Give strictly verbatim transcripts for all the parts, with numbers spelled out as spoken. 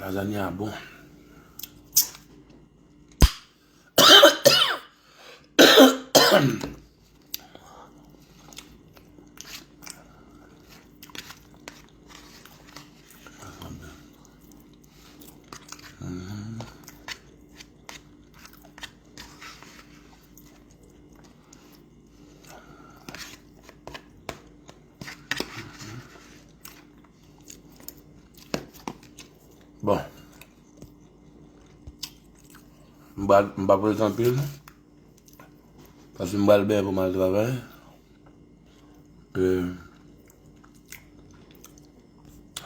Lazanya bon. Bon. M pa, m pa prese anpil. Paske m pral benyen pou m al travay. E,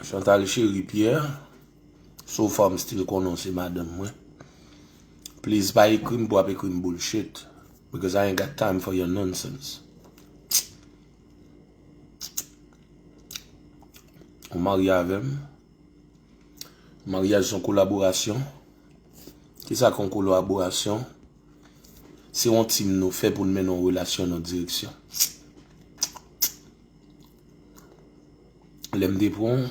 Chantal Chérie Pierre, so far m still konnen w se madanm mwen. Please, pa ekri m pou w ap ekri m bullshit. Because I ain't got time for your nonsense. Ou marye avè m. Maryaj se yon kolaborasyon. Kisa k yon kolaborasyon? Se yon team nou fè pou n mennen yon relasyon nan yon direksyon. Lè m te pran w,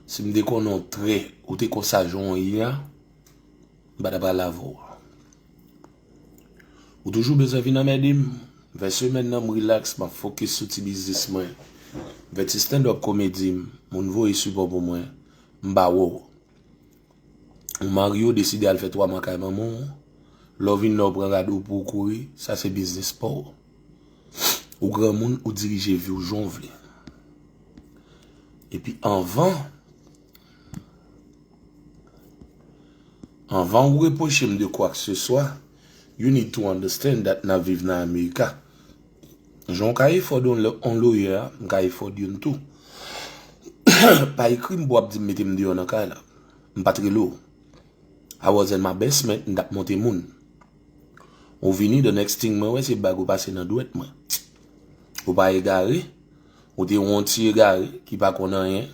si m te konnen w trè, ou te konsa jan w ye a, m pa t ap pale avè w. Ou toujou bezwen vin anmède m. Vè semèn nan, m relax, m ap fokis sou ti biznis mwen. Vè ti stand up komedi m, moun voye sipò pou mwen, m pa wè w. Ou marye, w deside al fè twa mwa kay manman w. Lè w vin la, w pran rad ou pou w kouri, sa se biznis pa w. Ou granmoun, ou dirije vi w jan w vle. Epi anvan, anvan ou repwoche m de kwakseswa, you need to understand that n ap viv nan Amerika. Jan w ka afford yon lo-, yon lawyer a, m ka afford youn tou. Pa ekri m pou w ap di m mete m deyò nan kay la. M pa t rele w. I was in my basement, m t ap monte moun. Ou vini, the next thing mwen wè se bag ou pase nan dwèt mwen. Ou pa egare, ou te yon ti egare ki pa konn anyen,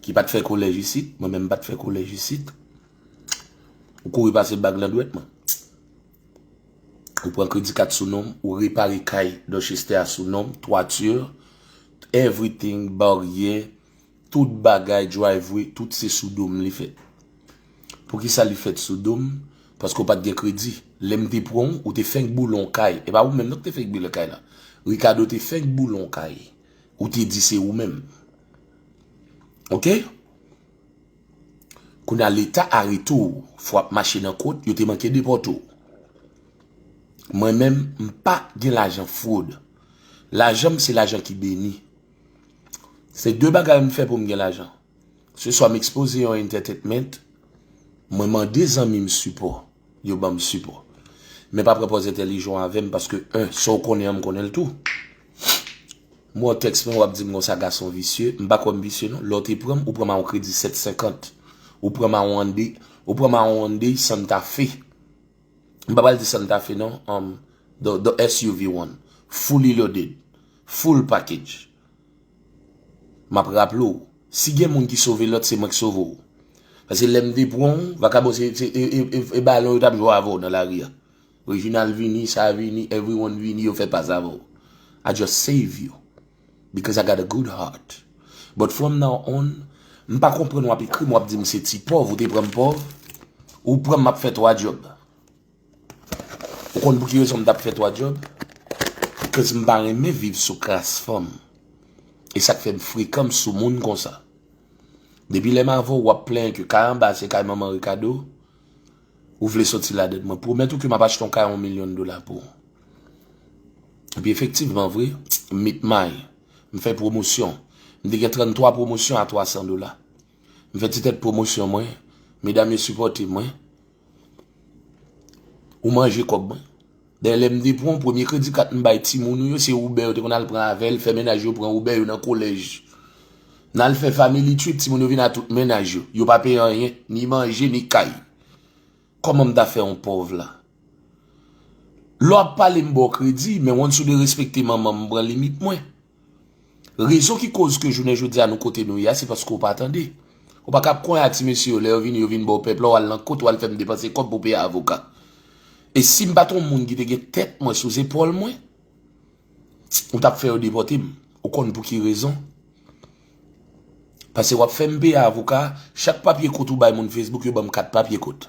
ki pa t fè kolèj isit, mwen menm m pa t fè kolèj isit. Ou kouri pase bag nan dwèt mwen. Ou pran kredi kat sou non m, ou repare kay Dorchester a sou non m, twati, everything, baryè, tout bagay, driveway, tout se sou do m li fèt. Poukisa li fèt sou do m? Paske w pa t gen kredi. Lè m te pran w, ou te fenk boule yon kay. E pa ou menm non ki te fenk boule kay la. Ricardo te fenk boule yon kay. Ou te di se ou menm. Oke? Kounye a Leta arete w, fò w ap mache nan kot, yo te manke depòte w. Mwen menm, m pa gen lajan fwod. Lajan m se lajan ki beni. Se de bagay m fè pou m gen lajan. Se swa m ekspoze yon entertainment, mwen mande zanmi m sipò, yo ban m sipò. Men pa pran pòz entèlijan avè m paske, en, sa w konnen an, m konnen l tou. M wè w tèks mwen, w ap di m konsa, gason visye. M pa kwè m visye non. Lè w te pran m, ou pran m a yon kredi sèt senkant. Ou pran m a yon Hyundai, ou pran m a yon Hyundai Santa Fe. M pa pral di Santa Fe non, um, the, the S U V one. Fully loaded. Full package. M ap raple w, si gen moun ki sove lòt, se mwen k sove w. Paske lè m te pran w, vakabon se, se e, e, e, e balon yo t ap jwe avè w nan lari a. Reginald vini, sa vini, everyone vini, yo fè pas avè w. I just save you. Because I got a good heart. But from now on, m pa konprann w ap ekri m, w ap di m se ti pòv, ou te pran m pòv, ou pran m ap fè twa djòb. Ou konn pou ki rezon m t ap fè twa djòb? Cause m pa renmen viv sou kras fanm. E sa k fè m frekan, m sou moun konsa. Depi lè m avè w, w ap plenyen ke kay anba se kay manman Ricardo, ou vle soti ladann. Mwen pwomèt ou ke m ap achte yon kay yon milyon dola pou ou. Epi efektivman vre, m meet my, m fè pwomosyon. M te gen tranntwa pwomosyon a twa san dola. M fè ti tèt pwomosyon mwen, medam yo sipòte mwen. Ou manje kòb mwen. Dayè lè m te pran w, premye kredi kat m bay timoun ou yo, se Uber yo te konn al pran avè l, fè mennaj yo pran Uber yo nan kolèj. N al fè family trip, timoun yo vin a tout mennaj yo. Yo pa peye anyen, ni manje, ni kay. Kòman m ta fè yon pòv la? Lè w ap pale m ba w kredi, men once ou derespekte manman m, m pran limit mwen. Rezon ki koz ke jounen jodi a nou kote nou ye a, se paske w pa tande. Ou pa ka ap konyen a ti mesye yo, lè yo vini, yo vin ba w pèp la, w al nan kot, w al fè m depanse kòb pou peye avoka. E si m pa t yon moun ki te gen tèt mwen sou zepòl mwen, ou t ap fè yo depòte m. Ou konn pou ki rezon? Paske w ap fè m peye avoka, chak papye kout ou bay moun Facebook, yo ban m kat papye kout.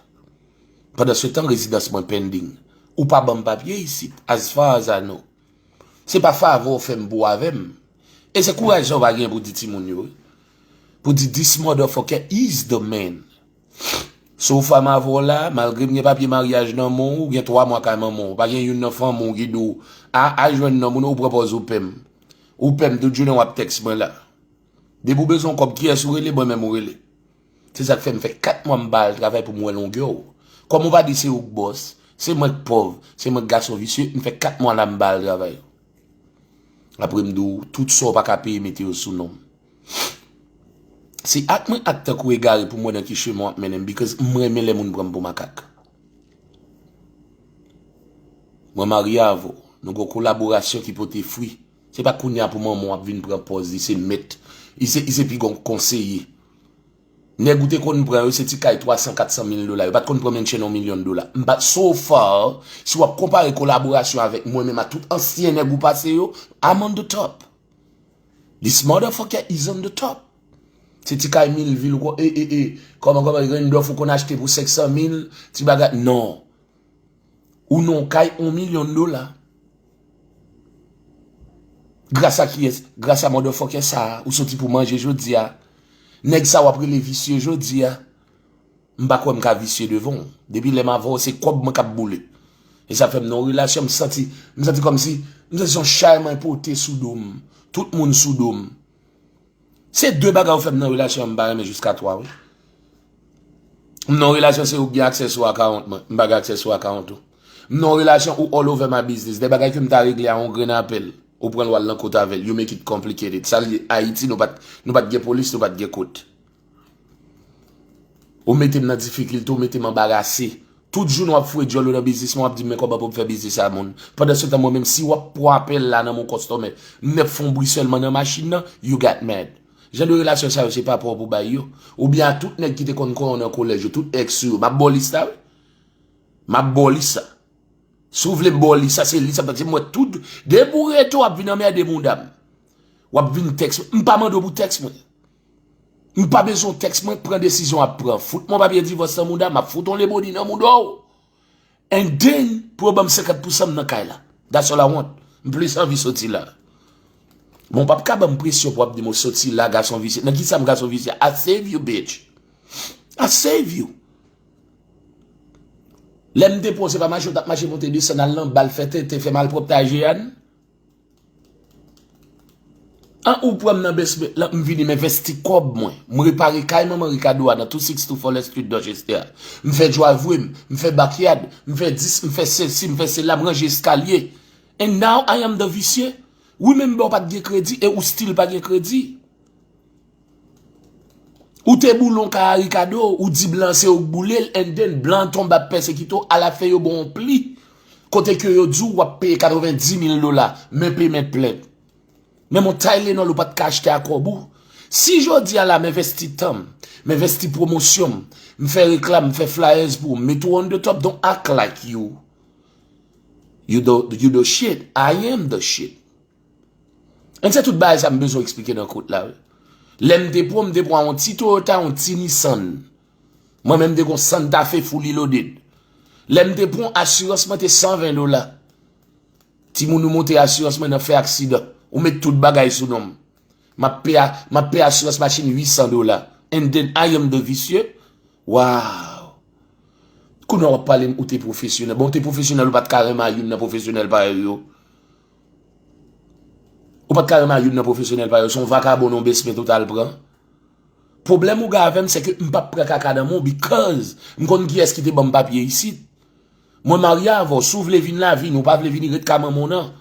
Pandan se tan, rezidans mwen pending. Ou pa ban m papye isit, as far as I know. Se pa favè w fè m pou avè m. E se kouraj sa w pa gen pou di timoun yo, wi. Pou di, "This motherfucker is the man." So far m avè w la, malgre m gen papye maryaj nan men w, ou gen twa mwa kay manman w. Pa gen youn nan fanmi w ki di w, "A, al jwenn nonm ou non, ou pran pòz ou pè m." Ou pè m tout jounen w ap tèks mwen la. Depi w bezwen yon kòb, kiyès ou rele, mwen menm ou rele. Se sa k fè m fè kat mwa m pa al travay pou m wè longè w. Kòm ou pa di se ou k bòs, se mwen k pòv, se mwen k gason visye, m fè kat mwa la m pa al travay. Apre m di w, tout sa w pa ka peye mete yo sou non m. Se ak mwen ak tankou egare pou m wè nan ki chemen w ap mennen m, because m renmen lè moun pran m pou makak. Mwen marye avè w, nou gon kolaborasyon ki pote fwi. Se pa kounye a pou manman w ap vin pran pòz li se mèt, li se, li se pi gon konseye. Nèg ou te konn pran yo, se ti kay twa san, kat san mil dola. Yo pa t konn pran menm chen yon milyon dola. M pa, so far, si w ap konpare kolaborasyon avèk mwen menm ak tout ansyen nèg ou pase yo, I'm on the top. This motherfucker is on the top. Se ti kay mil vil ou ko-, e, e, e, kòman, kòman, Randolph ou konn achte pou senk san mil, ti bagay, non. Ou nan yon kay yon milyon dola. Gras a kiyès? Gras a motherfucker sa a, ou soti pou manje jodi a. Nèg sa w ap rele visye jodi a. M pa kwè m ka visye devan w. Depi lè m avè w, se kòb mwen k ap boule. E sa fè m nan yon relasyon, m santi, m santi kòmsi, m santi se yon chay mwen pote sou do m. Tout moun sou do m. Se de bagay ou fè m nan relasyon an, m pa renmen jiska twa, wi. M nan yon relasyon, se ou k gen aksè sou akawont mwen, m pa gen aksè sou akawont ou. M nan yon relasyon ou all over my business. De bagay ke m ta regle a yon grenn apèl, ou pran l w al nan kot avè l. You make it complicated. Sa l ye, Ayiti, nou pa t, nou pa t gen polis, nou pa t gen kot. Ou mete m nan difikilte, ou mete m anbarase. Tout jounen w ap foure dyòl ou nan biznis mwen, w ap di m men kòman pou m fè biznis a moun. Pandan se tan mwen menm, si w ap pran apèl la nan men yon kòstòmè, m nèk fè yon bri sèlman nan machin nan, you got mad. Jan de relasyon sa yo, se pa pa w pou bay yo. Oubyen a tout nèg ki te konn kòrè w nan kolèj yo, tout èks ou yo, m ap ba w lis la, wi. M ap ba w lis la. Si w vle m ba w lis la, se lis la, paske m wè tout, depi w rete w ap vin anmède mouda m. W ap vin tèks mwen. M pa mande w pou tèks mwen. M pa bezwen w tèks mwen, pran desizyon w ap pran. Fout mwen papye divòs nan mouda, m ap fout yon leboni nan mouda w. And then, pou yo ban m senkant pousan m nan kay la. That's all I want. M plis anvi soti la. Bon, w p ap ka ban m presyon pou w ap di m w soti la, gason visye. Nan kisa m gason visye? I save you, bitch. I save you. Lè m te pran w, se pa mache w t ap mache monte desann, al nan bal, fè tenten, fè malpwòpte a Jeanne. An ou pran m nan basement lan, m vini m envesti kòb mwen. M repare kay manman Ricardo a nan two six two Fowler Street, Dorchester. M fè driveway m, m fè backyard, m fè dis, m fè sesi, m fè sela, m ranje eskalye. And now I am the visye. Remember w pa t gen kredi e ou still pa gen kredi. Ou te boule yon kay a Ricardo, ou di blan se ou k boule l, and then blan tonbe ap pèsekite w, al ap fè yo ba w yon pli. Kote ke yo di w w ap peye katrevenndis mil dola, men payment plan. Men yon Tylenol ou pa t ka achte a kòb ou. Si jodi a la m envesti tan m, m envesti pwomosyon m, m fè reklam, m fè flyers pou ou, m mete w on the top, don't act like you, you the, you the shit. I am the shit. And se tout bagay sa m bezwen eksplike nan kout la, wi. Lè m te pran, m te pran yon ti Toyota, yon ti Nissan. Mwen menm m te gon Santa Fe fully loaded. Lè m te pran, asirans mwen te san ven dola. Timoun ou monte asirans mwen nan fè aksidan. Ou met tout bagay sou non m. M ap peye, m ap peye asirans machin uit san dola. And then I am the visye. Wow. Kounye a w ap pale m ou te pwofesyonèl. Bon, ou te pwofesyonèl, ou pa t ka renmen a youn nan pwofesyonèl parèy ou yo. Ou pa t ka renmen a youn nan pwofesyonèl parèy ou. Se yon vakabon nan yon basement ou t al pran. Pwoblèm ou gen avè m, se ke m p ap pran kaka nan men w because m konn kiyès ki te ban m papye isit. Mwen marye avè w, si w vle vin la, vin, ou pa vle vini, ret ka manman w nan.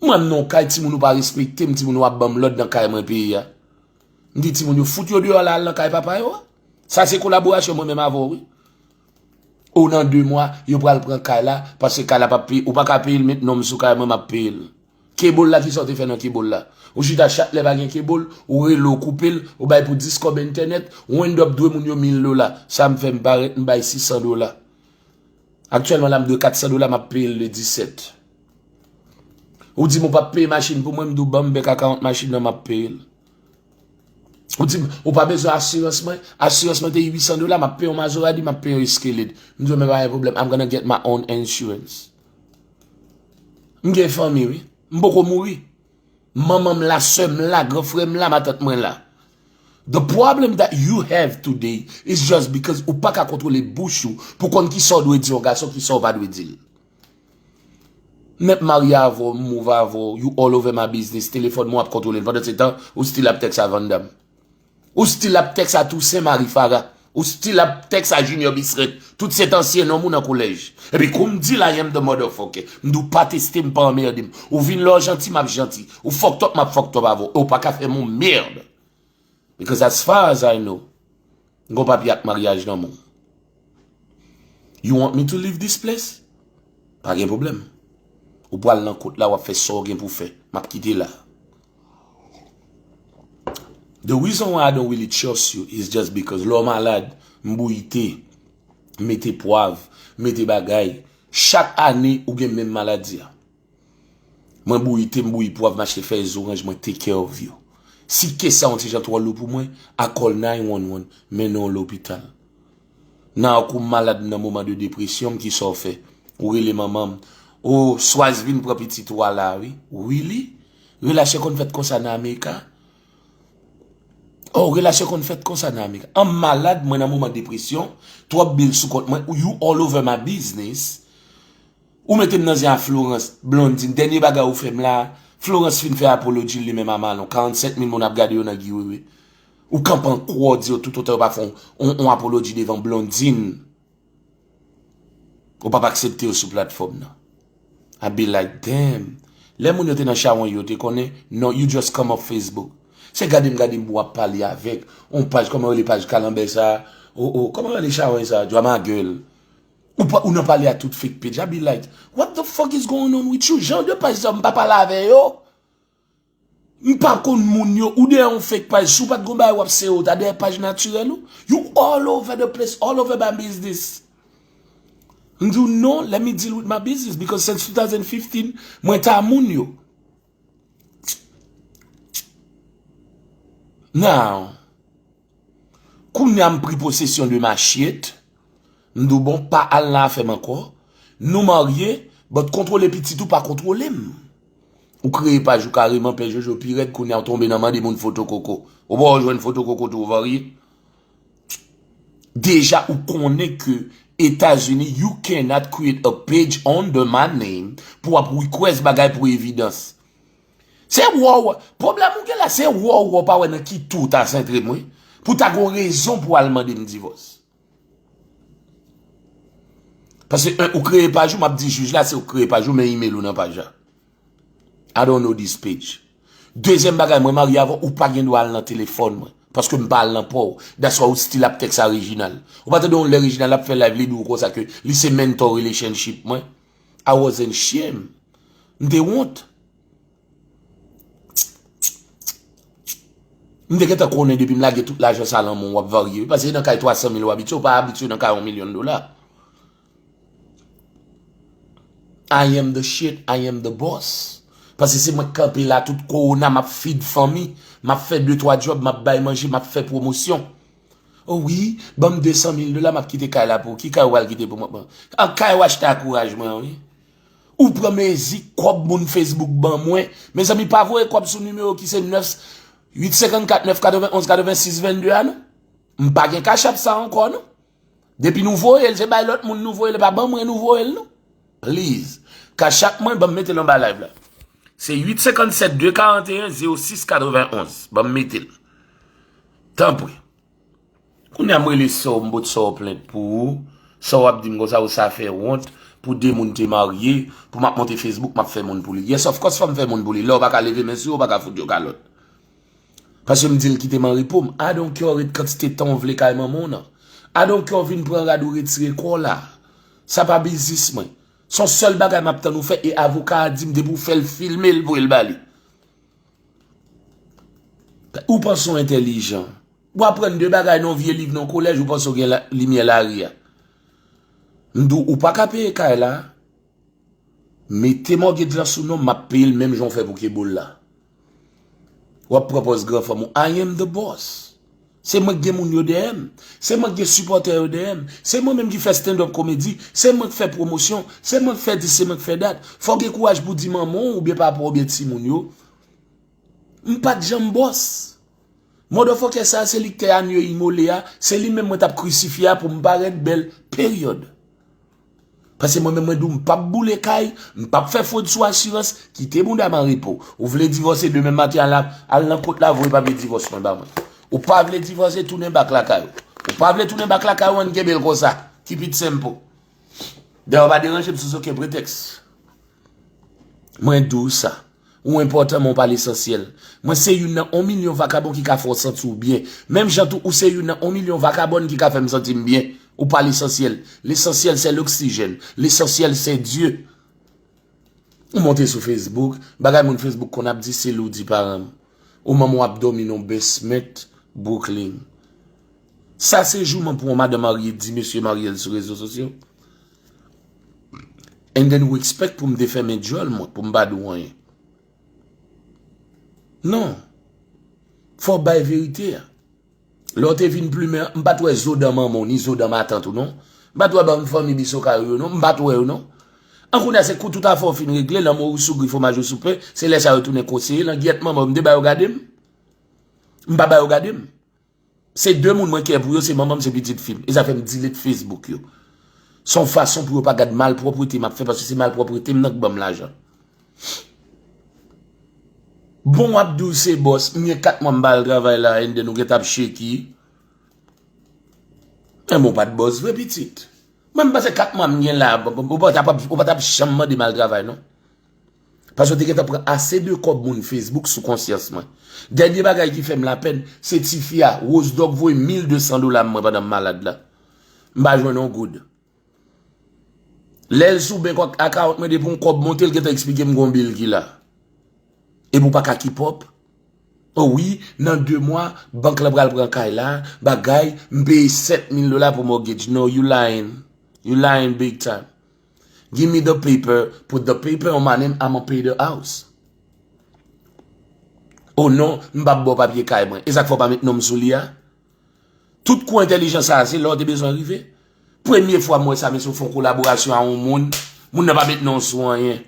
Mwen m nan yon kay, timoun ou pa respekte m, timoun ou ap ban m lòd nan kay mwen peye a. M di timoun yo fout yo deyò la al nan kay papa yo a. Sa se kolaborasyon mwen menm avè w, wi. O nan de mwa, yo pral pran kay la, paske kay la p ap peye, ou pa ka peye l, met non m sou kay mwen, m ap peye l. Kebol la, kisa w te fè nan kebol la? Ou chita chak lè pa gen kebol, ou rele, ou koupe l, ou bay pou dis kòb entènèt, ou end up dwe moun yo mil dola. Sa m fè, m parèt, m bay sis san dola. Aktyèlman la, m dwe kat san dola, m ap peye l le disèt. Ou di m ou p ap peye machin pou mwen, m di w ban m bèk akawont machin nan, m ap peye l. Ou di m, ou pa bezwen asirans mwen? Asirans mwen te uit san dola, m ap peye yon Maserati, m ap peye yon Escalade. M di w, men pa gen pwoblèm, I'm gonna get my own insurance. M gen fanmi, wi. M poko mouri. Manman m la, sè m la, gran frè m la, matant mwen la. The problem that you have today is just because ou pa ka kontwole bouch ou pou konn ki sa w dwe di yon gason, ki sa w pa dwe di l. M mèt marye avè w, m move avè w, you all over my business, telefòn mwen w ap kontwole l. Pandan se tan, ou still ap tèks a Van Damme. Ou still ap tèks a Toussaint Mary Farah. Ou still ap tèks a Junior Bisreth. Tout se t ansyen nonm ou nan kolèj. Epi kou m di la, I am the motherfucker. M di w pa teste m, pa anmède m. Ou vin lè w janti, m ap janti. Ou fucked up, m ap fucked up avè w. E w pa ka fè m yon mèd. Because as far as I know, m gon papye ak maryaj nan men w. You want me to leave this place? Pa gen pwoblèm. Ou pral nan kot la, w ap fè sa w gen pou fè. M ap kite la. The reason why I don't really trust you is just because lè w malad, m bouyi te, m mete pwav, m mete bagay. Chak ane, ou gen menm maladi a. Mwen bouyi te, m bouyi pwav, m achte fèy zoranj, mwen take care of you. Si ke sa yon ti jan twò lou pou mwen, I call nine one one, mennen w lopital. Nan kou m malad nan moman de depresyon m, ki sa w fè? Ou rele manman m. O, Swaz vin pran pitit ou a la, wi. Really? Relasyon konn fèt konsa nan Amerika? O, relasyon konn fèt konsa nan Amerika. An malad, mwen nan moman depresyon, twòp bil sou kont mwen, you all over my business. Ou mete m nan zen a Florence, Blondine. Dènye bagay ou fè m la, Florence fin fè apology l li menm a Malon. Karannsenk mil moun ap gade yo nan Guy Wewe. Ou kanpe an kwa w di yo toutotan yo pa fè on, on, on apology devan Blondine. Ou p ap aksepte yo sou platfòm nan. I be like, damn. Lè moun yo te nan chawony yo, te konnen, non, you just come up Facebook. Se gade m, gade m pou w ap pale avèk on paj, kòman rele paj kalanbè sa? O, o, kòman rele chawony sa? Djwa ma gueule. Ou pa, ou nan pale a tout fake page. I be like, what the fuck is going on with you? Jan de paj sa, m pa pale avè yo. M pa konn moun yo. Ou dèyè yon fake paj. Si w pa t gon bagay w ap sere, w ta dèyè paj natirèl ou. You all over the place, all over my business. M di w non, let me deal with my business because since two thousand fifteen, mwen ta moun yo. Now, kounye a m pri posesyon de machyèt. M di w bon, pa al nan afè m ankò. Nou marye, but kontwole pitit ou pa kontwole m. Ou kreye paj ou kareman, Pè Jojo pi rèd, kounye a w tonbe nan mande moun foto koko. Ou pa w jwenn foto koko tou, ou varye. Deja ou konnen ke Etazini, you cannot create a page under my name pou w ap request bagay pou evidans. Se wè w, pwoblèm ou gen la, se wè w pa wè nan ki tou w ta sentre mwen, pou w ta gon rezon pou w al mande m divòs. Paske, en, ou kreye paj ou, m ap di jij la, se ou kreye paj ou, men email ou nan paj la. I don't know this page. Dezyèm bagay, mwen marye avè w, ou pa gen dwa al nan telefòn mwen. Paske m pa al nan pa w. That's why ou still ap tèks a Reginald. Ou pa tande yon lè Reginald ap fè live, li di w konsa ke li se mentor relationship mwen. I wasn't shame. M te wont. M te gentan konnen depi m lage tout lajan sa lan men w, w ap varye. Wi, paske se nan kay twa san mil w abitye, ou pa abitye nan kay yon milyon dola. I am the shit, I am the boss. Paske se mwen k kanpe la tout kowona, m ap feed fanmi, m ap fè de twa djòb, m ap bay manje, m ap fè pwomosyon. O wi, ban m de san mil dola, m ap kite kay la pou ou. Ki kay w al kite pou mwen? An kay w achte a kouraj mwen an, wi. Ou pran mezi kòb moun Facebook ban mwen. Mezanmi, pa voye kòb sou nimewo ki se nèf uit senkannkat nèf katrevenonz katrevensis vennde a, non. M pa gen Cash App sa ankò, non. Depi nou voye l, se bay lòt moun nou voye l, e pa ban mwen nou voye l, non. Please. Cash App mwen, ban m mete l anba live la. Se uit senkannsèt de karanteyen zewo sis katrevenonz. Ban m mete l. Tanpri. Kounye a m rele sè w, m pot sè w plent pou ou. Sè w ap di m konsa, ou sa fè wont pou de moun te marye, pou m ap monte Facebook, m ap fè moun pou li. Yes, of course, fò m fè moun pou li. Lè w pa ka leve men sou yo, ou pa ka fout yo kalòt. Paske m di l kite m an repo m. I don't care ret kantite tan w vle kay manman w nan. I don't care w vin pran rad ou retire kò w la. Sa pa biznis mwen. Se yon sèl bagay m ap tann ou fè e avoka a di m depi w fè l filme l voye l ba li. Ou panse w entèlijan. Ou aprann de bagay nan yon vye liv nan kolèj, ou panse w gen la, limyè lari a. M di w, ou pa ka peye kay la. Mete mortgage la sou non m, m ap peye l menm jan w fè pou Kebol la. W ap pran pòz gran fanm ou. I am the boss. Se mwen k gen moun yo dèyè m. Se mwen k gen sipòtè yo dèyè m. Se mwen menm ki fè stand-up comedy. Se mwen k fè pwomosyon. Se mwen k fè dis, se mwen k fè dat. Fò w gen kouraj pou di manman w oubyen papa w oubyen timoun yo. M pa t janm bòs. Motherfucker sa, se li k te anyo imole a. Se li menm mwen t ap krisifye a pou m parèt bèl. Peryòd. Paske mwen menm mwen di w, m p ap boule kay, m p ap fè fwod sou asirans, kite bounda m an repo. Ou vle divòse demen maten, al, al nan kot la, voye papye divòs mwen ba mwen. Ou pa vle divòse, tounen bak lakay ou. Ou pa vle tounen bak lakay ou, ann kenbe l konsa. Keep it simple. Dayè, w pa deranje m sou okenn pretèks. Mwen di w sa. Ou enpòtan, men w pa lesansyèl. Mwen se youn nan on milyon vakabon ki ka fè w santi w byen. Menm jan tou, ou se youn nan on milyon vakabòn ki ka fè m santi m byen. Ou pa lesansyèl. Lesansyèl, se loksijèn. Lesansyèl, se Dye. Ou monte sou Facebook, bagay moun Facebook konn ap di, se li w di paran m. Ou manman w ap dòmi nan basement Brooklyn. Sa se jouman pou yon madanm marye di mesye marye l sou rezo sosyo. And then ou expect pou m te fèmen djòl mwen, pou m pa di w anyen. Non. Fò w bay verite a. Lè w te vin plimen an, m pa t wè zo dan manman w ni zo dan matant ou non. M pa t wè bann fanmi Bisoka yo non, m pa t wè yo non. An kounye a se kou tout afè w fin regle, lanmò ou sou gri fwomaj ou sou pen, se lè sa yo tounen konseye, langyèt manman w, m te ba yo gade m. M pa ba yo gade m. Se de moun mwen kè pou yo, se manman m, se pitit fi m. E sa fè m delete Facebook yo. Se yon fason pou yo pa gad malpwòpte m ap fè, paske se malpwòpte m nan k ban m lajan. Bon, w ap di w se bòs, m gen kat mwa m pa al travay la, and then ou gentan ap shake. Enben, w pa t bòs vre, pitit. Mwen, m panse kat mwa m gen la, ou pa t ap, ou pa t ap janm mande m al travay, non. Paske w te gentan pran ase de kòb moun Facebook sou konsyans mwen. Dènye bagay ki fè m lapèn, se tifi a, Rose Dog voye mil de san dola mwen pandan m malad la. M pa jwenn yon goud. Lè l sou bank account mwen, depi yon kòb monte, l gentan eksplike m gon bil ki la. Epi w pa ka keep up. O wi, nan de mwa, bank lan pral pran kay la, bagay, m peye sèt mil dola pou mortgage. No, you lying. You lying big time. Give me the paper, put the paper on my name, I'ma pay the house. O non, m p ap ba w papye kay mwen. E sa k fè w pa met non m sou li a? Tout kou entèlijan sa a, se lè w te bezwen rive. Premye fwa m wè sa, men se w fè yon kolaborasyon a yon moun, moun nan pa met non w sou anyen.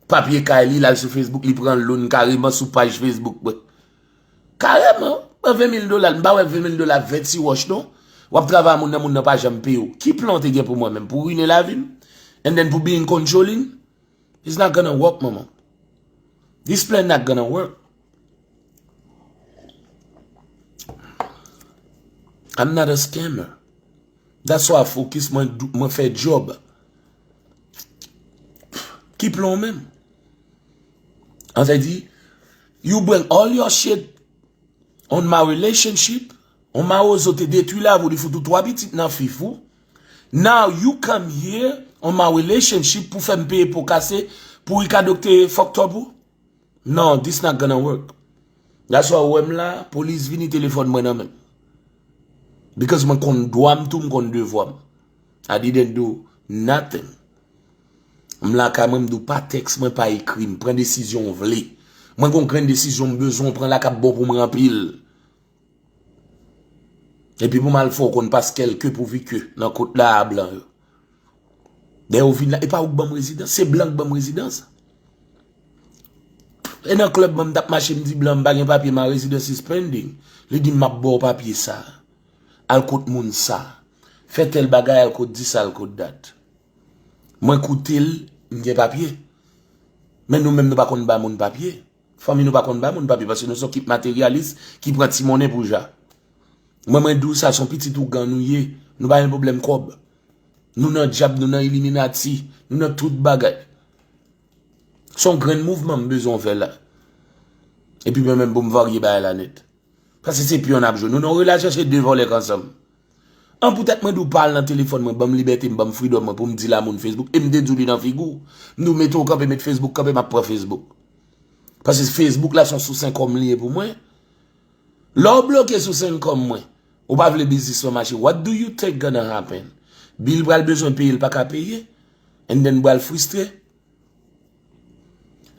Papye kay li, l al sou Facebook, li pran loan kareman sou paj Facebook mwen. Kareman, pran ven mil dola, m pa wè ven mil dola vè ti wòch non. W ap travay a moun nan, moun nan pa janm peye w. Ki plan w te gen pou mwen menm? Pou rine lavi m? And then pou be in controlling? It's not gonna work, manman. This plan not gonna work. I'm not a scammer. That's why I focus, mwen, mwen fè job. Ki plan w menm? An sa di, you bring all your shit on my relationship, on mawozo te detwi lavi w, li fout ou twa pitit nan fif ou. Now you come here on my relationship pou fè m peye po kase, pou Ricardo k te fucked up ou? Non, this not gonna work. That's why ou wè m la, polis vini, telefòn mwen nan men m. Because mwen konn dwa m tou, m konn devwa m. I didn't do nothing. M lakay mwen, m di w pa tèks mwen, pa ekri m, pran desizyon w vle. Mwen gon grenn desizyon m bezwen w pran la k ap bon pou mwen anpil. Epi pou m al fè w konn pas kèlke pouvi ke nan kot la a blan yo. Dèyè ou vin la, e pa ou k ban m rezidans, se blan k ban m rezidans. E nan klèb mwen, m t ap mache, m di blan, m pa gen papye, my residence is pending. Li di m, m ap ba w papye sa. Al kot moun sa. Fè tèl bagay, al kot dis, al kot dat. Mwen koute l, m gen papye. Men nou menm nou pa konn ba moun papye. Fanmi nou pa konn ba moun papye, paske nou se yon kip materyalis ki pran ti monnen pou ja. Mwen, mwen di w sa, se yon pitit ougan nou ye. Nou pa gen pwoblèm kòb. Nou nan dyab, nou nan iliminati, nou nan tout bagay. Se yon grenn mouvman m bezwen w fè la. Epi mwen menm pou m varye bagay la nèt. Paske se pyon n ap jwe. Nou nan yon relasyon, se de vòlè k ansanm. An poutèt mwen di w pa al nan telefòn mwen, ban m libète m, ban m freedom mwen pou m di la moun Facebook, e m te di w li nan figi w. M di w mete w kanpe, met Facebook kanpe, m ap pran Facebook. Paske Facebook la se yon sous enkòm li ye pou mwen. Lè w bloke sous enkòm mwen, ou pa vle biznis mwen mache, what do you think gonna happen? Bill pral bezwen peye, l pa ka peye, and then m pral fristre.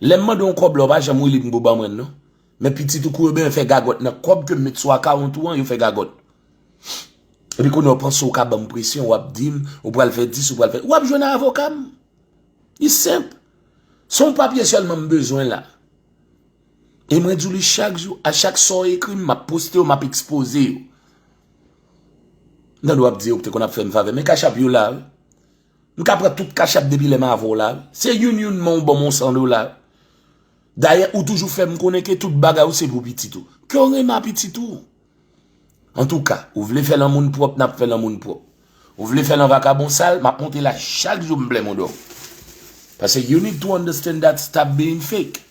Lè m mande yon kòb la, ou pa janm willing pou ban mwen l non. Men pitit ou kouri byen fè gagòt nan kòb ke m met sou akawont ou an, yo fè gagòt. Epi kounye a w panse w ka ban m presyon, w ap di m, ou pral fè dis, ou pral fè. W ap jwenn avoka m. Li senp. Se yon papye sèlman m bezwen la. E mwen di w li chak jou, a chak sa w ekri m, m ap poste yo, m ap ekspoze yo. Nan w ap di yo te konn ap fè m favè. Men kachap yo la, wi. M ka pran tout kachap depi lè m avè w la, wi. Se youn youn men w ban m yon san dola, wi. Dayè, ou toujou fè m konnen ke tout bagay ou se pou pitit ou. Ke w renmen a pitit ou. Antouka, ou vle fè lan moun pwòp, n ap fè lan moun pwòp. Ou vle fè lan vakabon sal, m ap monte la chak jou m plè mouda w. Paske you need to understand that stop being fake.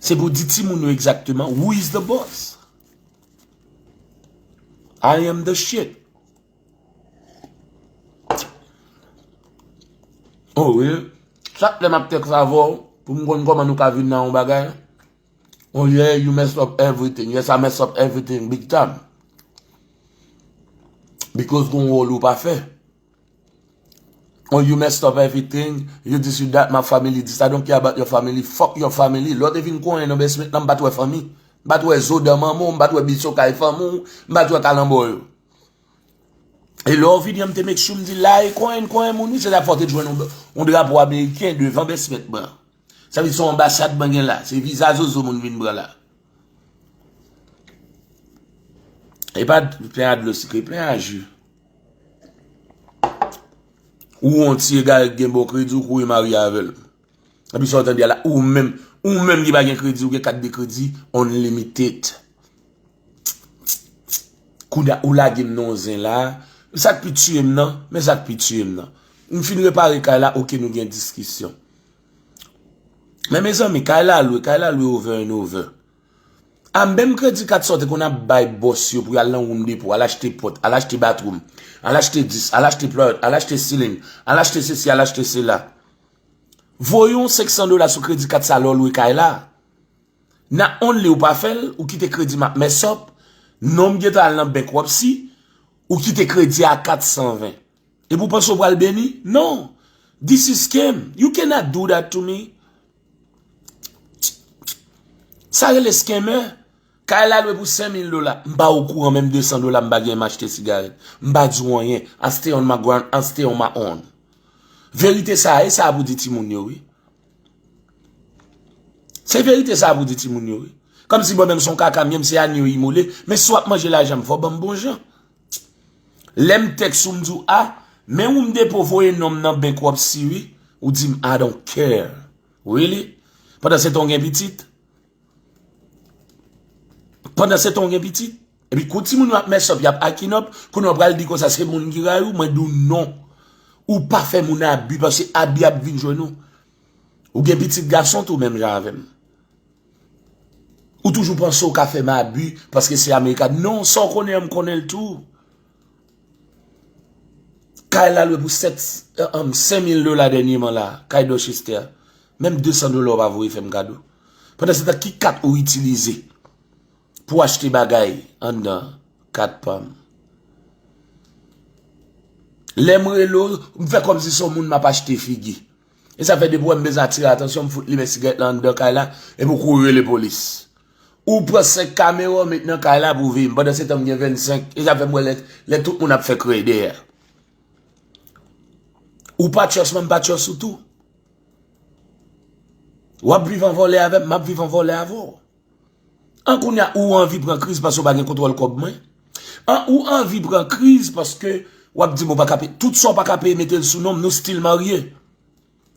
Se pou di timoun yo egzakteman, who is the boss? I am the shit. Oh wi. Chak lè m ap tèks avè w, pou m konn kòman nou ka vin nan yon bagay. Oh yeah, you mess up everything. Yes, I mess up everything big time. Because gon wòl ou pa fè. Oh, you messed up everything. You this, you that, my family this. I don't care about your family. Fuck your family. Lè w te vin konyen nan basement lan, m pa t wè fanmi. M pa t wè zo dan manman w, m pa t wè biso kay fanmi w, m pa t wè kalanbò yo. E lè w vini an, m te make sure m di la e konyen, konyen moun wi, se sa k fè w te jwenn yon, yon drapo ameriken devan basement mwen. Sa vle di se yon anbasad mwen gen la, se viza zozo moun vin pran la. E pa plen a dlo sikre, plen a ji. Ou yon ti egare ki gen bon kredi, ou kouri marye avè l. Epi sa w tande a la, ou menm, ou menm ki pa gen kredi, ou gen kat de kredi unlimited. Kounye a, ou lage m nan yon zen la. Sa k pi tiye m nan, men sa k pi tiye m nan. M fin repare kay la, oke, nou gen diskisyon. Men mezanmi, kay la lwe, kay la lwe over and over. A menm kredi kat sa w te konn ap bay bòs yo pou y al nan Home Depot, al achte pòt, al achte bathroom, al achte dis, al achte plywood, al achte ceiling, al achte sesi, al achte sela. Voye yon senk san dola sou kredi kat sa lè w lwe kay la. Not only ou pa fè l, ou kite kredi m ap mess up, non m gentan al nan bankruptcy, ou kite kredi a kat san ven. Epi w panse w pral beni? Non. This is scam. You cannot do that to me. Sa rele scammer. Kay la lwe pou senk mil dola. M pa okouran menm de san dola m pa gen m achte sigarèt. M pa di w anyen. I stay on my ground, I stay on my own. Verite sa a, e sa a pou di timoun yo, wi. Se verite sa a pou di timoun yo, wi. Kòmsi mwen menm se yon kaka m ye, m se Annie yo imole, men si w ap manje lajan m, fò w ban m bon jan. Lè m tèks ou, m di w, a, men ou m depo voye non m nan bankruptcy, wi. Ou di m, I don't care. Really? Pandan se tan w gen pitit? Pandan se tan w gen pitit? Epi kou timoun yo ap mess up, y ap acting up, kounye a w pral di konsa se moun ki rayi w, mwen di w non. Ou pa fè moun abi, paske abi ap vin jwenn ou. Ou gen pitit gason tou menm jan avè m. Ou toujou panse w ka fè m abi paske se America. Non, sa w konnen an, m konnen l tou. Kay la lwe pou sèt, eh, um, senk mil dola dènyèman la, kay Dorchester. Menm de san dola w pa voye fè m kado. Pandan se tan, ki kat ou itilize pou w achte bagay anndan kat pa m? Lè m rele w, m fè kòmsi se yon moun m ap achte figi. E sa fè depi w wè m bezwen atire atansyon, m fout limen sigarèt la anndan kay la, epi w kouri rele polis. Ou pran senk kamera w met nan kay la pou w veye m. Pandan se tan m gen vennsenk, e sa fè m wè lè, lè tout moun ap fè krèy dèyè. Ou pa trust mwen, m pa trust ou tou. W ap viv an vòlè avè m, m ap viv an vòlè avè w. An kounye a, ou anvi pran kriz paske w pa gen kontwòl kòb mwen. An ou anvi pran kriz paske w ap di m ou pa ka peye. Tout sa w pa ka peye, mete l sou non m, nou still marye.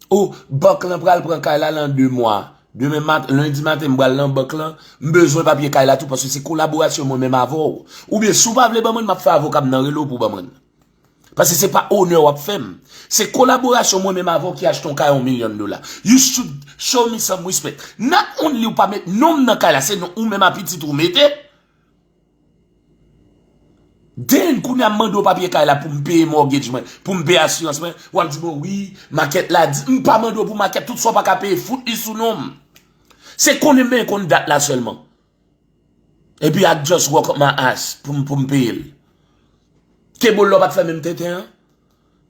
O, bank lan pral pran kay la lan de mwa. Demen mat-, lendi maten, m pral nan bank lan. M bezwen papye kay la tou, paske se kolaborasyon mwen menm avè w. Oubyen, si w pa vle ban mwen l, m ap fè avoka m nan rele w pou w ban mwen l. Paske se pa onè w ap fè m. Se kolaborasyon mwen menm avè w ki achte yon kay yon milyon dola. You should show me some respect. Not only ou pa met non m nan kay la, se non ou menm a pitit ou mete. Then, kounye a m mande w papye kay la pou m peye mortgage mwen, pou m peye asirans mwen, w ap di mwen, wi, makèt la di, m pa mande w pou makèt, tout sa w pa ka peye, fout li sou non m. Se konnen m konn dat la sèlman. Epi I just work up my ass pou m, pou m peye l. Kebo lò pa t fè menm tenten an.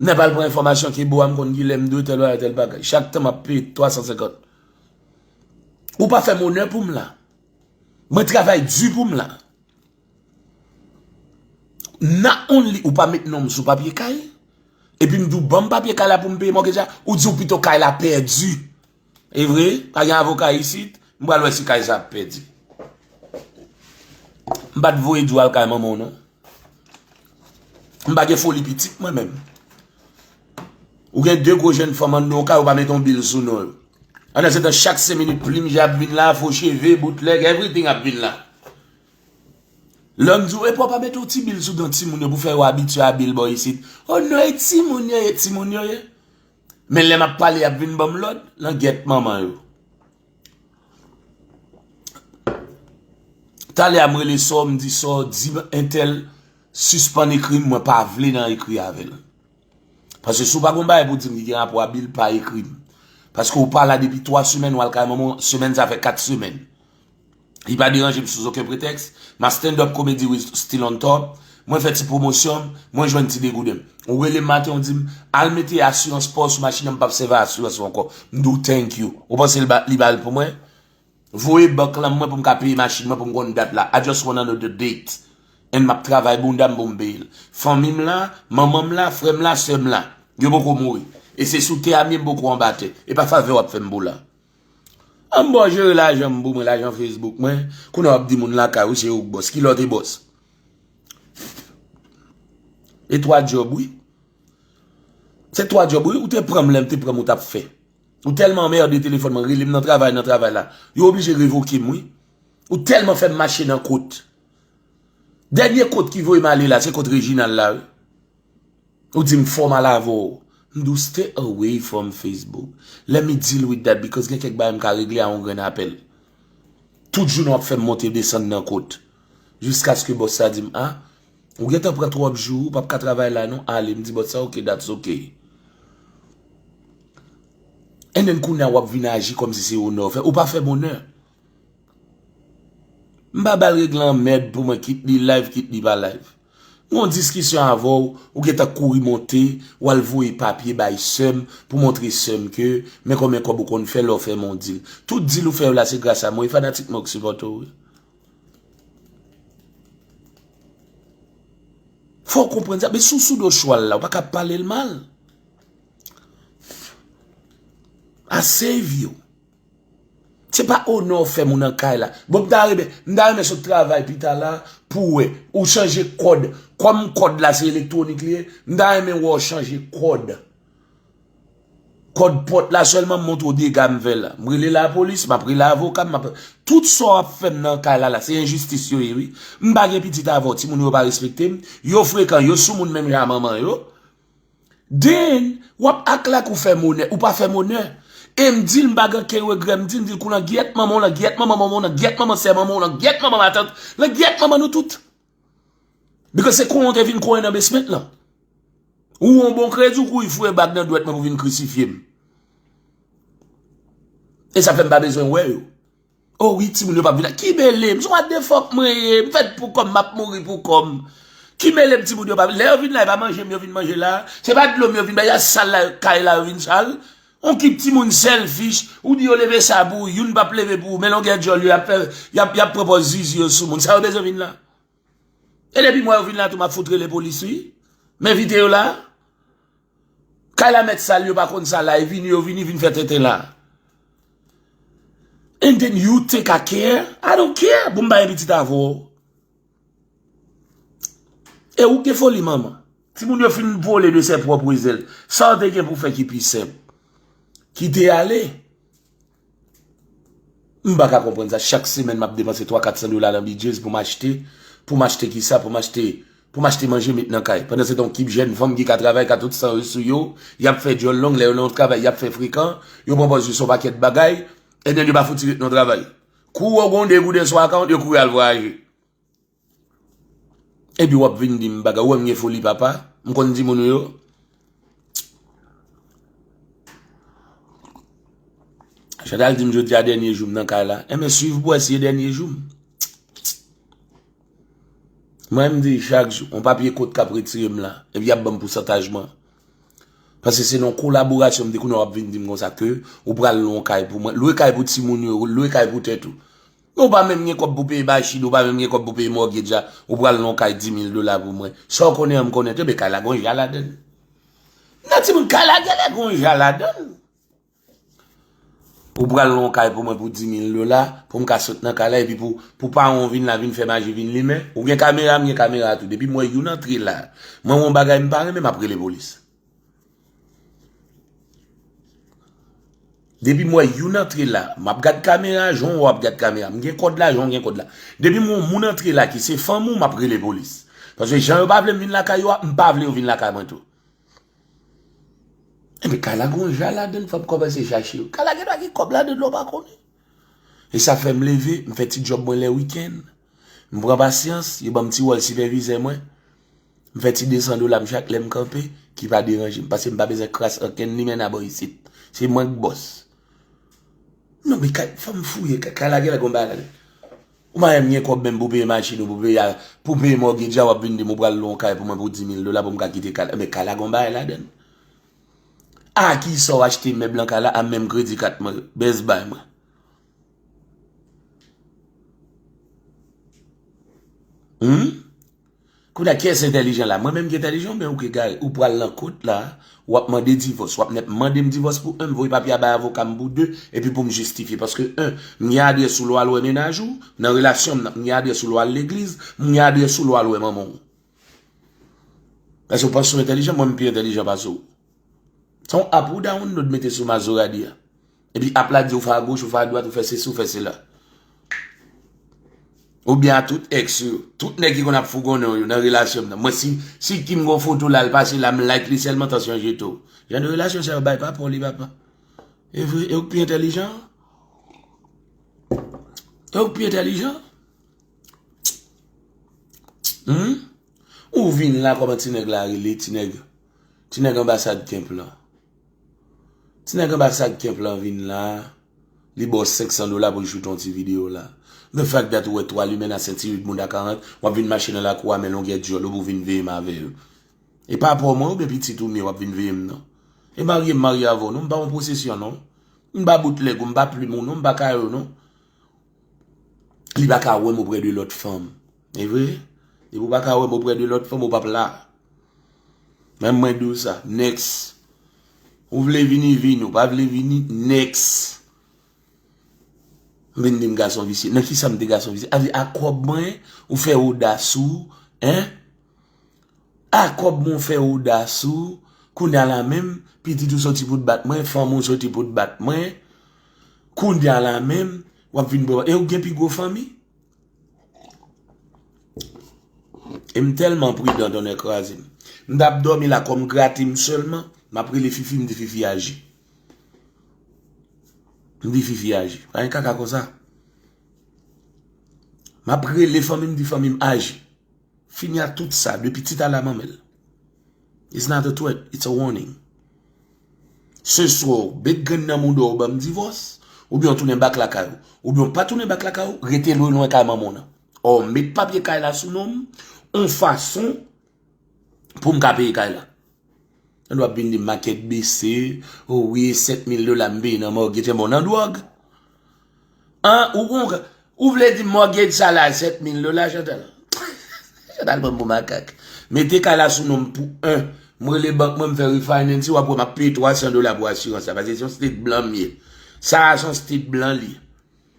Nèg al pran enfòmasyon ke bo a m konn ki lè m dwe tèl bagay, tèl bagay. Chak tan m ap peye twa san senkant. Ou pa fè m onè pou m la. Mwen travay di pou m la. Not only ou pa met non m sou papye kay, epi m di w ban m papye kay la pou m peye mògej la, ou di w pito kay la pèdi. E vre, pa gen avoka isit, m pral wè si kay sa ap pèdi. M pa t voye di w al kay manman w non. M pa gen foli pitit mwen menm. Ou gen de gwo jèn fanm anndan yon kay, ou pa mete yon bil sou non yo. Pandan se tan, chak senk minit, plim je ap vin la, fo cheve, boutleg, everything ap vin la. Lè m di w, epi w pa mete yon ti bil sou don timoun yo pou fè yo abitye a bil bò isit. Oh non, e timoun yo ye, timoun yo ye. Men lè m ap pale, y ap vin ban m lòd, langyèt manman yo. Talè a m rele Sò, m di Sò, di entèl sispann ekri m, mwen pa vle nan ekri avè l. Paske si w pa gon bagay pou di m ki gen rapò a bil, pa ekri m. Paske w pa la depi twa semèn, w al kay manman w, semèn sa fè kat semèn. Li pa deranje m sou okenn pretèks. My stand up comedy we still on top. Mwen fè ti pwomosyon m, mwen jwenn ti degouden m. Ou rele m maten, ou di m, al mete asirans pa w sou machin nan, m p ap sèvi asirans ou ankò. M di w thank you. Ou panse li ba, li ba l pou mwen? Voye bank lan mwen pou m ka peye machin mwen pou m konn dat la. I just wanna know the date. And m ap travay bounda m pou m peye l. Fanmi m la, manman m la, frè m la, sè m la. Yo poko mouri. E se sou tè a m ye, m poko anba tè. E pa favè w ap fè m pou la. An m ba w jere lajan m pou mwen, lajan Facebook mwen. Kounye a w ap di moun lakay ou se ou k bòs. Ki lè w te bòs? E twa djòb, wi. Se twa djòb, wi. Ou te pran m lè m te pran m, ou t ap fè. Ou tèlman anmède telefòn mwen, rele m nan travay, nan travay la. Yo oblije revoke m, wi. Ou tèlman fè m mache nan kot. Dènye kot ki voye m ale la, se kot Reginald la, wi. Ou di m fò m al avè w. M di w stay away from Facebook. Let me deal with that because gen kèk bagay m ka regle a yon grenn apèl. Tout jounen w ap fè m monte desann nan kot. Jiskaske bòs sa di m, a, ou gentan pran twòp jou, ou p ap ka travay la non, ale. M di bòs sa, ok, that's ok. And then kounye a w ap vin aji kòmsi se onè w fè. Ou pa fè m onè. M pa ba l regle anmèd pou mwen, kit li live, kit li pa live. M gon diskisyon avè w, ou gentan kouri monte, w al voye papye bay sè m pou montre sè m ke men konbyen kòb ou konn fè lè w fè m yon dil. Tout dil ou fè yo la, se gras a mwen, e fanatik mwen k sipòte w, wi. Fò w konprann sa, men si w sou do chwal la, ou pa ka pale l mal. I save you. Se pa onè w fè m ou nan kay la. Bon, m ta renmen, m ta renmen sot travay pita la pou wè. Ou chanje kòd. Kòm kòd la se elektwonik li ye, m ta renmen wè w chanje kòd. Kòd pòt la sèlman m montre w dega m fè la. M rele lapolis, m ap rele avoka m, m ap, tout sa w ap fè m nan kay la la, se enjistis yo ye, wi. M pa gen pitit avè w, timoun yo pa respekte m, yo frekan, yo soumoun menm jan a manman yo. Then, w ap act like ou fè m onè, ou pa fè m onè. E m di l, m pa gen okenn regrè, m di l, m di l, kou langyèt manman w, langyèt manman manman w, langyèt manman sè manman w, langyèt manman matant, langyèt manman nou tout. Because se konnen w te vin konnen nan basement lan. Ou yon bon kredi, ou kouri foure bag nan dwèt mwen pou vin krisifye m. E sa fè m pa bezwen wè yo. Oh wi, timoun yo p ap vin la. Ki mele m? Se what the fuck mwen ye? M fèt pou kò m, m ap mouri pou kò m. Ki mele m, timoun yo p ap. Lè yo vin la, e pa manje m yo vin manje la. Se pa dlo m yo vin bay, y a sal la, kay la yo vin sal. On kip timoun selfish, ou di yo leve sa pou ou, youn p ap leve pou ou, men longè djòl yo, y ap fè, y ap, y ap pran pòz zizi yo sou moun. Sa yo bezwen vin la? E depi m wè yo vin la tou, m ap fout rele polis, wi. M envite yo la. Kay la mèt sal, yo pa konn sa la, e vini, yo vini, vin fè tenten la. And then you think I care? I don't care. Bon, m pa gen pitit avè w. E ou k gen foli manman. Timoun yo fin vole de ses propres ailes. Sa w te gen pou fè ki pi senp? Kite ale. M pa ka konprann sa. Chak semèn m ap depanse twa kat san dola nan bidjez pou m achte, pou m achte kisa, pou m achte, pou m achte manje met nan kay. Pandan se tan, yon kip jèn fanm ki ka travay, ka tout san yo sou yo, y ap fè djòl long, lè yo nan yon travay, y ap fè frekan, yo pran pòz yo se yon pakèt bagay, and then yo pa fouti ret nan travay. Kou w wè w gon de gouden sou akawont, yo kouri al vwayaje. Epi w ap vin di m bagay, ou wè m gen foli papa, m konn di moun ou yo. Chantal di m jodi a dènye jou m nan kay la. Enben swiv pou wè si e dènye jou m. Mwen m di chak jou, yon papye kot k ap retire m la, epi y ap ban m pousantaj mwen. Paske se nan kolaborasyon m te konnen w ap vin di m konsa ke ou pral lwe yon kay pou mwen. Lwe kay pou timoun yo, lwe kay pou tèt ou. Ou pa menm gen kòb pou peye machin, ou pa menm gen kòb pou peye mortgage a, ou pral lwe yon kay dis mil dola pou mwen. Sa w konnen an m konnen tou, men kay la gon ja ladann. Nan timoun kay la genlè gon ja ladann. Ou pral lwe yon kay pou mwen pou dis mil dola, pou m ka sot nan kay la, epi pou, pou paran w vin la, vin fè maji, vin limen. Ou gen kamera, m gen kamera tou. Depi m wè youn antre la, mwen wè yon bagay m pa renmen, m ap rele polis. Depi m wè youn antre la, m ap gad kamera, jan w ap gad kamera. M gen kòd la, jan w gen kòd la. Depi m wè yon moun antre la ki se fanm ou, m ap rele polis. Paske jan yo pa vle m vin lakay yo a, m pa vle yo vin lakay mwen tou. Enben, kay la gon ja ladann, fò m kòmanse chache yo. Kay la gen dwa gen kòb ladann lè w pa konnen. E sa fè m leve, m fè ti djòb mwen lè wikenn. M pran pasyans, yo ban m ti wòl sipèvizè mwen. M fè ti de san dola m chak lè m kanpe, ki pa deranje m, paske m pa bezwen kras ankenn limena bò isit. Se mwen k bòs. Non, men kay, fò m fouye, kay, kay la genlè gon bagay ladann. Ou pa menm gen kòb menm pou peye machin ou, pou peye, pou peye mortgage a, w ap vin di m ou pral lwe yon kay pou mwen pou dis mil dola pou m ka kite kay la. Men kay la gon bagay ladann. A ki sa w achte mèb lan kay la a menm kredi kat mwen, Best Buy mwen? Hmm? Kounye a, kiyès entèlijan la? Mwen menm ki entèlijan oubyen ou ki egare? Ou pral nan kont la, w ap mande divòs. W ap nèk mande m divòs pou en, m voye papye a bay avoka m pou de, epi pou m jistifye. Paske en, m gen adrès ou lè w al wè mennaj ou, nan relasyon m nan, m gen adrès ou lè w al legliz, m gen adrès ou lè w al wè manman w. Èske w panse w entèlijan? Mwen m pi entèlijan pase w. Se yon app ou download mete sou Mazoradi a. Epi app la di w fè agoch, ou fè adwat, ou fè sesi, ou fè sela. Oubyen a tout ex yo, tout nèg ki konn ap fougonnen w yo nan relasyon m nan. Mwen si, si Kim gon foto la, l pase la, m like li sèlman, tansyon jete w. Jan de relasyon sa yo bay pa pou li papa. E vre, e ou k pi entèlijan? E ou k pi entèlijan? Hmm? Ou vin la kòman ti nèg la rele, ti nèg, ti nèg anbasad Kemp lan. Ti nèg anbasad Kemp lan vin la, li ba w senk san dola pou l choute yon ti videyo la. The fact that ou wè twa limen nan senti rid moun a karant, w ap vin mache nan lakou a men longè dyòl ou pou vin veye m avè yo. E pa pa w mwen oubyen pitit ou m ye w ap vin veye m nan. E marye m marye avè w non, m pa yon posesyon non. M pa boutlèg ou, m pa plim ou non, m pa kare w non. Li pa ka wè m oprè de lòt fanm. E vre? Depi w pa ka wè m oprè de lòt fanm, ou p ap la. Menm mwen di w sa. Next. Ou vle vini, vini. Ou pa vle vini, next. M vin di m gason visye. Nan kisa m te gason visye? Avè a kòb mwen, ou fè odas ou, en? A kòb mwen fè odas ou, kounye a la menm, pitit ou soti pou t bat mwen, fanmi w soti pou t bat mwen, kounye a la menm, w ap vin bò, e ou gen pi gwo fanmi? E m tèlman pridan, tonnè kraze m. M t ap dòmi la, kò m grate m sèlman, m ap rele Fifi, m di Fifi aji. M di Fifi aji. Pa gen kaka konsa. M ap rele fanmi m, di fanmi m aji. Fini ak tout sa, depi ti tala manmèl. It's not a threat, it's a warning. Se swa w met grenn nan mouda w ban m divòs, oubyen w tounen bak lakay ou. Oubyen w pa tounen bak lakay ou, rete lwen lwen kay manman w nan. Ò, met papye kay la sou non m, on fason pou m ka peye kay la. Nan w ap vin di makèt bese, o wi, sèt mil dola m peye nan mortgage, bon, nan dwòg. An, ou gon, ou vle di mortgage sa la sèt mil dola, Chantal? Chantal pran m pou makak. Mete kay la sou non m pou en. M rele bank mwen, m fè refinance, w ap wè m ap peye twa san dola pou asirans la, paske se yon state blan m ye. Sa a se yon state blan li.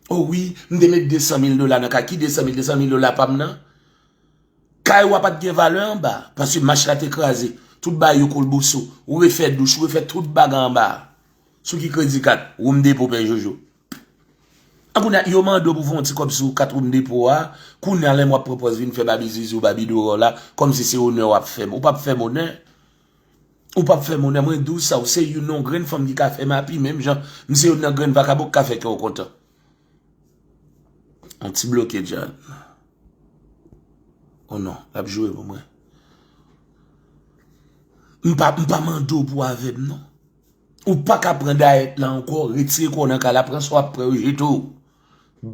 O wi, m te met de san mil dola nan kay. Ki de san mil? De san mil dola pa m nan? Kay ou a pa t gen valè anba, paske mach la te kraze. Tout bagay yo koulbouso. Ou refè douch, ou refè tout bagay anba. Sou ki kredi kat? Home Depot, Pè Jojo. An kounye a, yo mande w pou fè yon ti kòb sou kat Home Depot a, kounye a lè m w ap pran pòz vin fè babi zizi w, babi dora w la, kòmsi se onè w ap fè m. Ou p ap fè m onè. Ou p ap fè m onè, mwen di w sa, ou se youn nan yon grenn fanm ki ka fè m api, menm jan m se youn nan grenn vakabon ki ka fè kè w kontan. On ti bloke John. Oh non, l ap joure pou mwen. M pa, m pa mande w pou avè m non. Ou pa ka pran dayèt la ankò, retire kò w nan kay la, pran sa w ap pran yo, jete w.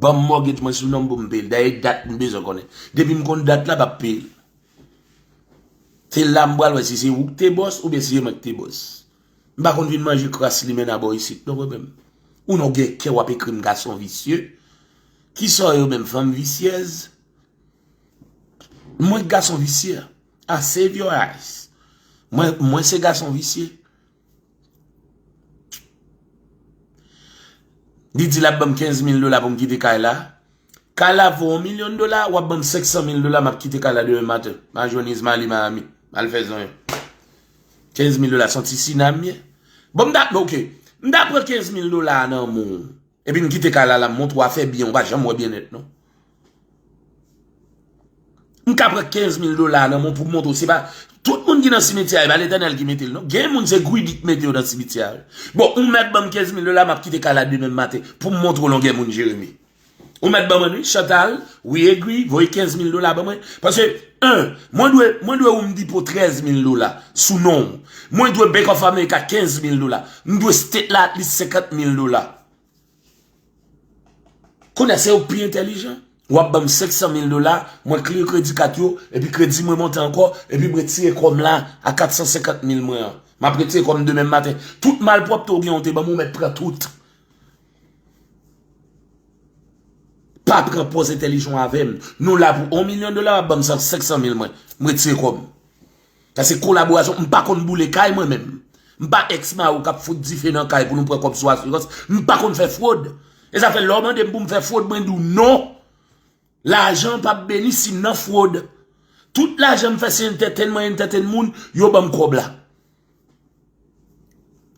Ban m mortgage mwen sou non m pou m peye l. Dayè dat m bezwen konnen. Depi m konn dat la, m ap peye l. Se la m pral wè si se ou k te bòs oubyen si se mwen k te bòs. M pa konn vin manje kras limena bò isit, non, mwen menm. Ou non gen kè w ap ekri m gason visye. Kisa w ye menm, fanm visyèz? Mwen gason visye. I save your ass. Mwen, mwen se gason visye. Li di l ap ban m kenz mil dola pou m kite kay la. Kay la vo yon milyon dola, w ap ban m senk san mil dola, m ap kite kay la demen maten. M a jwenn Ismaël Miami. M al fè zonyon. Kenz mil dola, se yon ti sina m ye. Bon, m ta, ok. M ta pran kenz mil dola a nan men w. Epi m kite kay la, la, m montre w afè byen, ou pa janm wè byennèt, non. M ka pran kenz mil dola nan men w pou m montre w, se pa tout moun ki nan simityè a, e pa Letènèl ki mete l, non. Gen moun, se gridi k mete yo nan simityè a. Bon, ou mèt ban m kenz mil dola, m ap kite kay la demen maten pou m montre w longè moun Jeremi. Ou mèt ban mwen, wi, Chantal, we agree, voye kenz mil dola ban mwen. Paske, en, mwen dwe, mwen dwe Home Depot trèz mil dola sou non w. Mwen dwe Bank of America kenz mil dola. M dwe state la at least senkant mil dola. Kounye a, se yo k pi entèlijan. W ap ban m senk san mil dola, mwen clear kredi kat yo, epi kredi mwen monte ankò, epi m retire kòb la a kat san senkant mil mwen an. M ap retire kòb demen maten. Tout malpwòpte w gen, w te ban m, ou mèt pran tout. Pa pran pòz entèlijan avè m. Nou la pou yon milyon dola, w ap ban m san, senk san mil mwen. M retire kòb m. Sa se kolaborasyon. M pa konn boule kay mwen menm. M pa ex mari w k ap fout dife nan kay pou nou pran kòb sou asirans. M pa konn fè fwod. E sa fè lè w mande m pou m fè fwod, mwen di w non. Lajan p ap beni si m nan fwod. Tout lajan m fè se entertain mwen, entertain moun, yo ban m kòb la.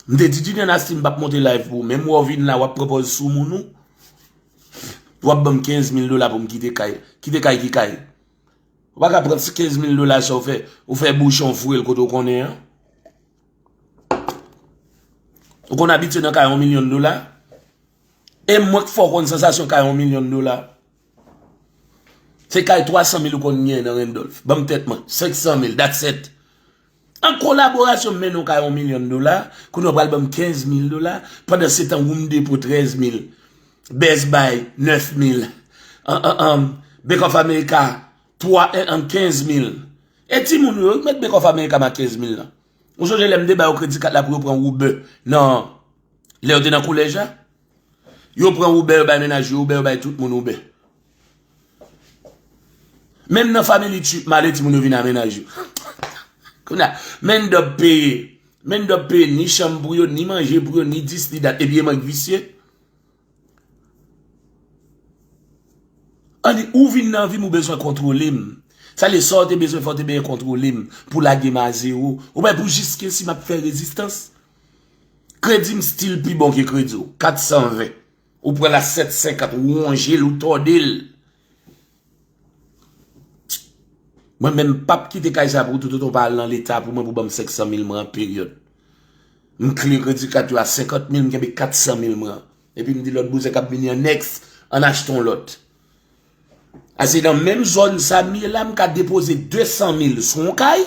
M te di Junior Nasty m p ap monte live pou ou. Menm wè w vin la, w ap pran pòz sou moun ou. W ap ban m kenz mil dola pou m kite kay. Kite kay ki kay? Ou pa ka pran ti kenz mil dola sa w fè, ou fè bouchon foure l kote w konnen an. Ou konn abitye nan kay yon milyon dola? E mwen k fè w konn sansasyon kay yon milyon dola. Se kay twa san mil ou konn gen nan Randolph. Ban m tèt mwen. Senk san mil, that's it. An kolaborasyon, m mennen w kay yon milyon dola, kounye a w pral ban m kenz mil dola, pandan se tan Home Depot trèz mil, Best Buy nèf mil, an, an, an, Bank of America twa, an, an, kenz mil. E timoun yo, yo k met Bank of America nan kenz mil lan. Ou sonje lè m te ba yo kredi kat la pou yo pran Uber nan, lè yo te nan kolèj la? Yo pran Uber, yo bay mennaj yo Uber, yo bay tout moun Uber. Menm nan family trip, m ale timoun yo vin a mennaj yo. Kounye a, men dòb peye. Men dòb peye ni chanm pou yo, ni manje pou yo, ni dis, ni dat. Epi e mwen k visye. Annik, ou vin nan vi m, ou bezwen kontwole m. Sa vle, sa w te bezwen fè, w te bezwen kontwole m pou lage m a zewo. Ou pa pou jiske si m ap fè rezistans. Kredi m still pi bon ke kredi w. Kat san ven. Ou pran l a sèt senkant, ou wonje l, ou tòde l. Mwen menm, m p ap kite kay sa pou toutotan w pa al nan leta pou mwen pou ban m senk san mil mwen an peryòd. M clear kredi kat yo a senkant mil, m kenbe kat san mil mwen an. Epi m di lòt bouzen k ap vini an next, ann achte yon lòt. A se nan menm zòn sa m ye la, m ka depoze de san mil sou yon kay,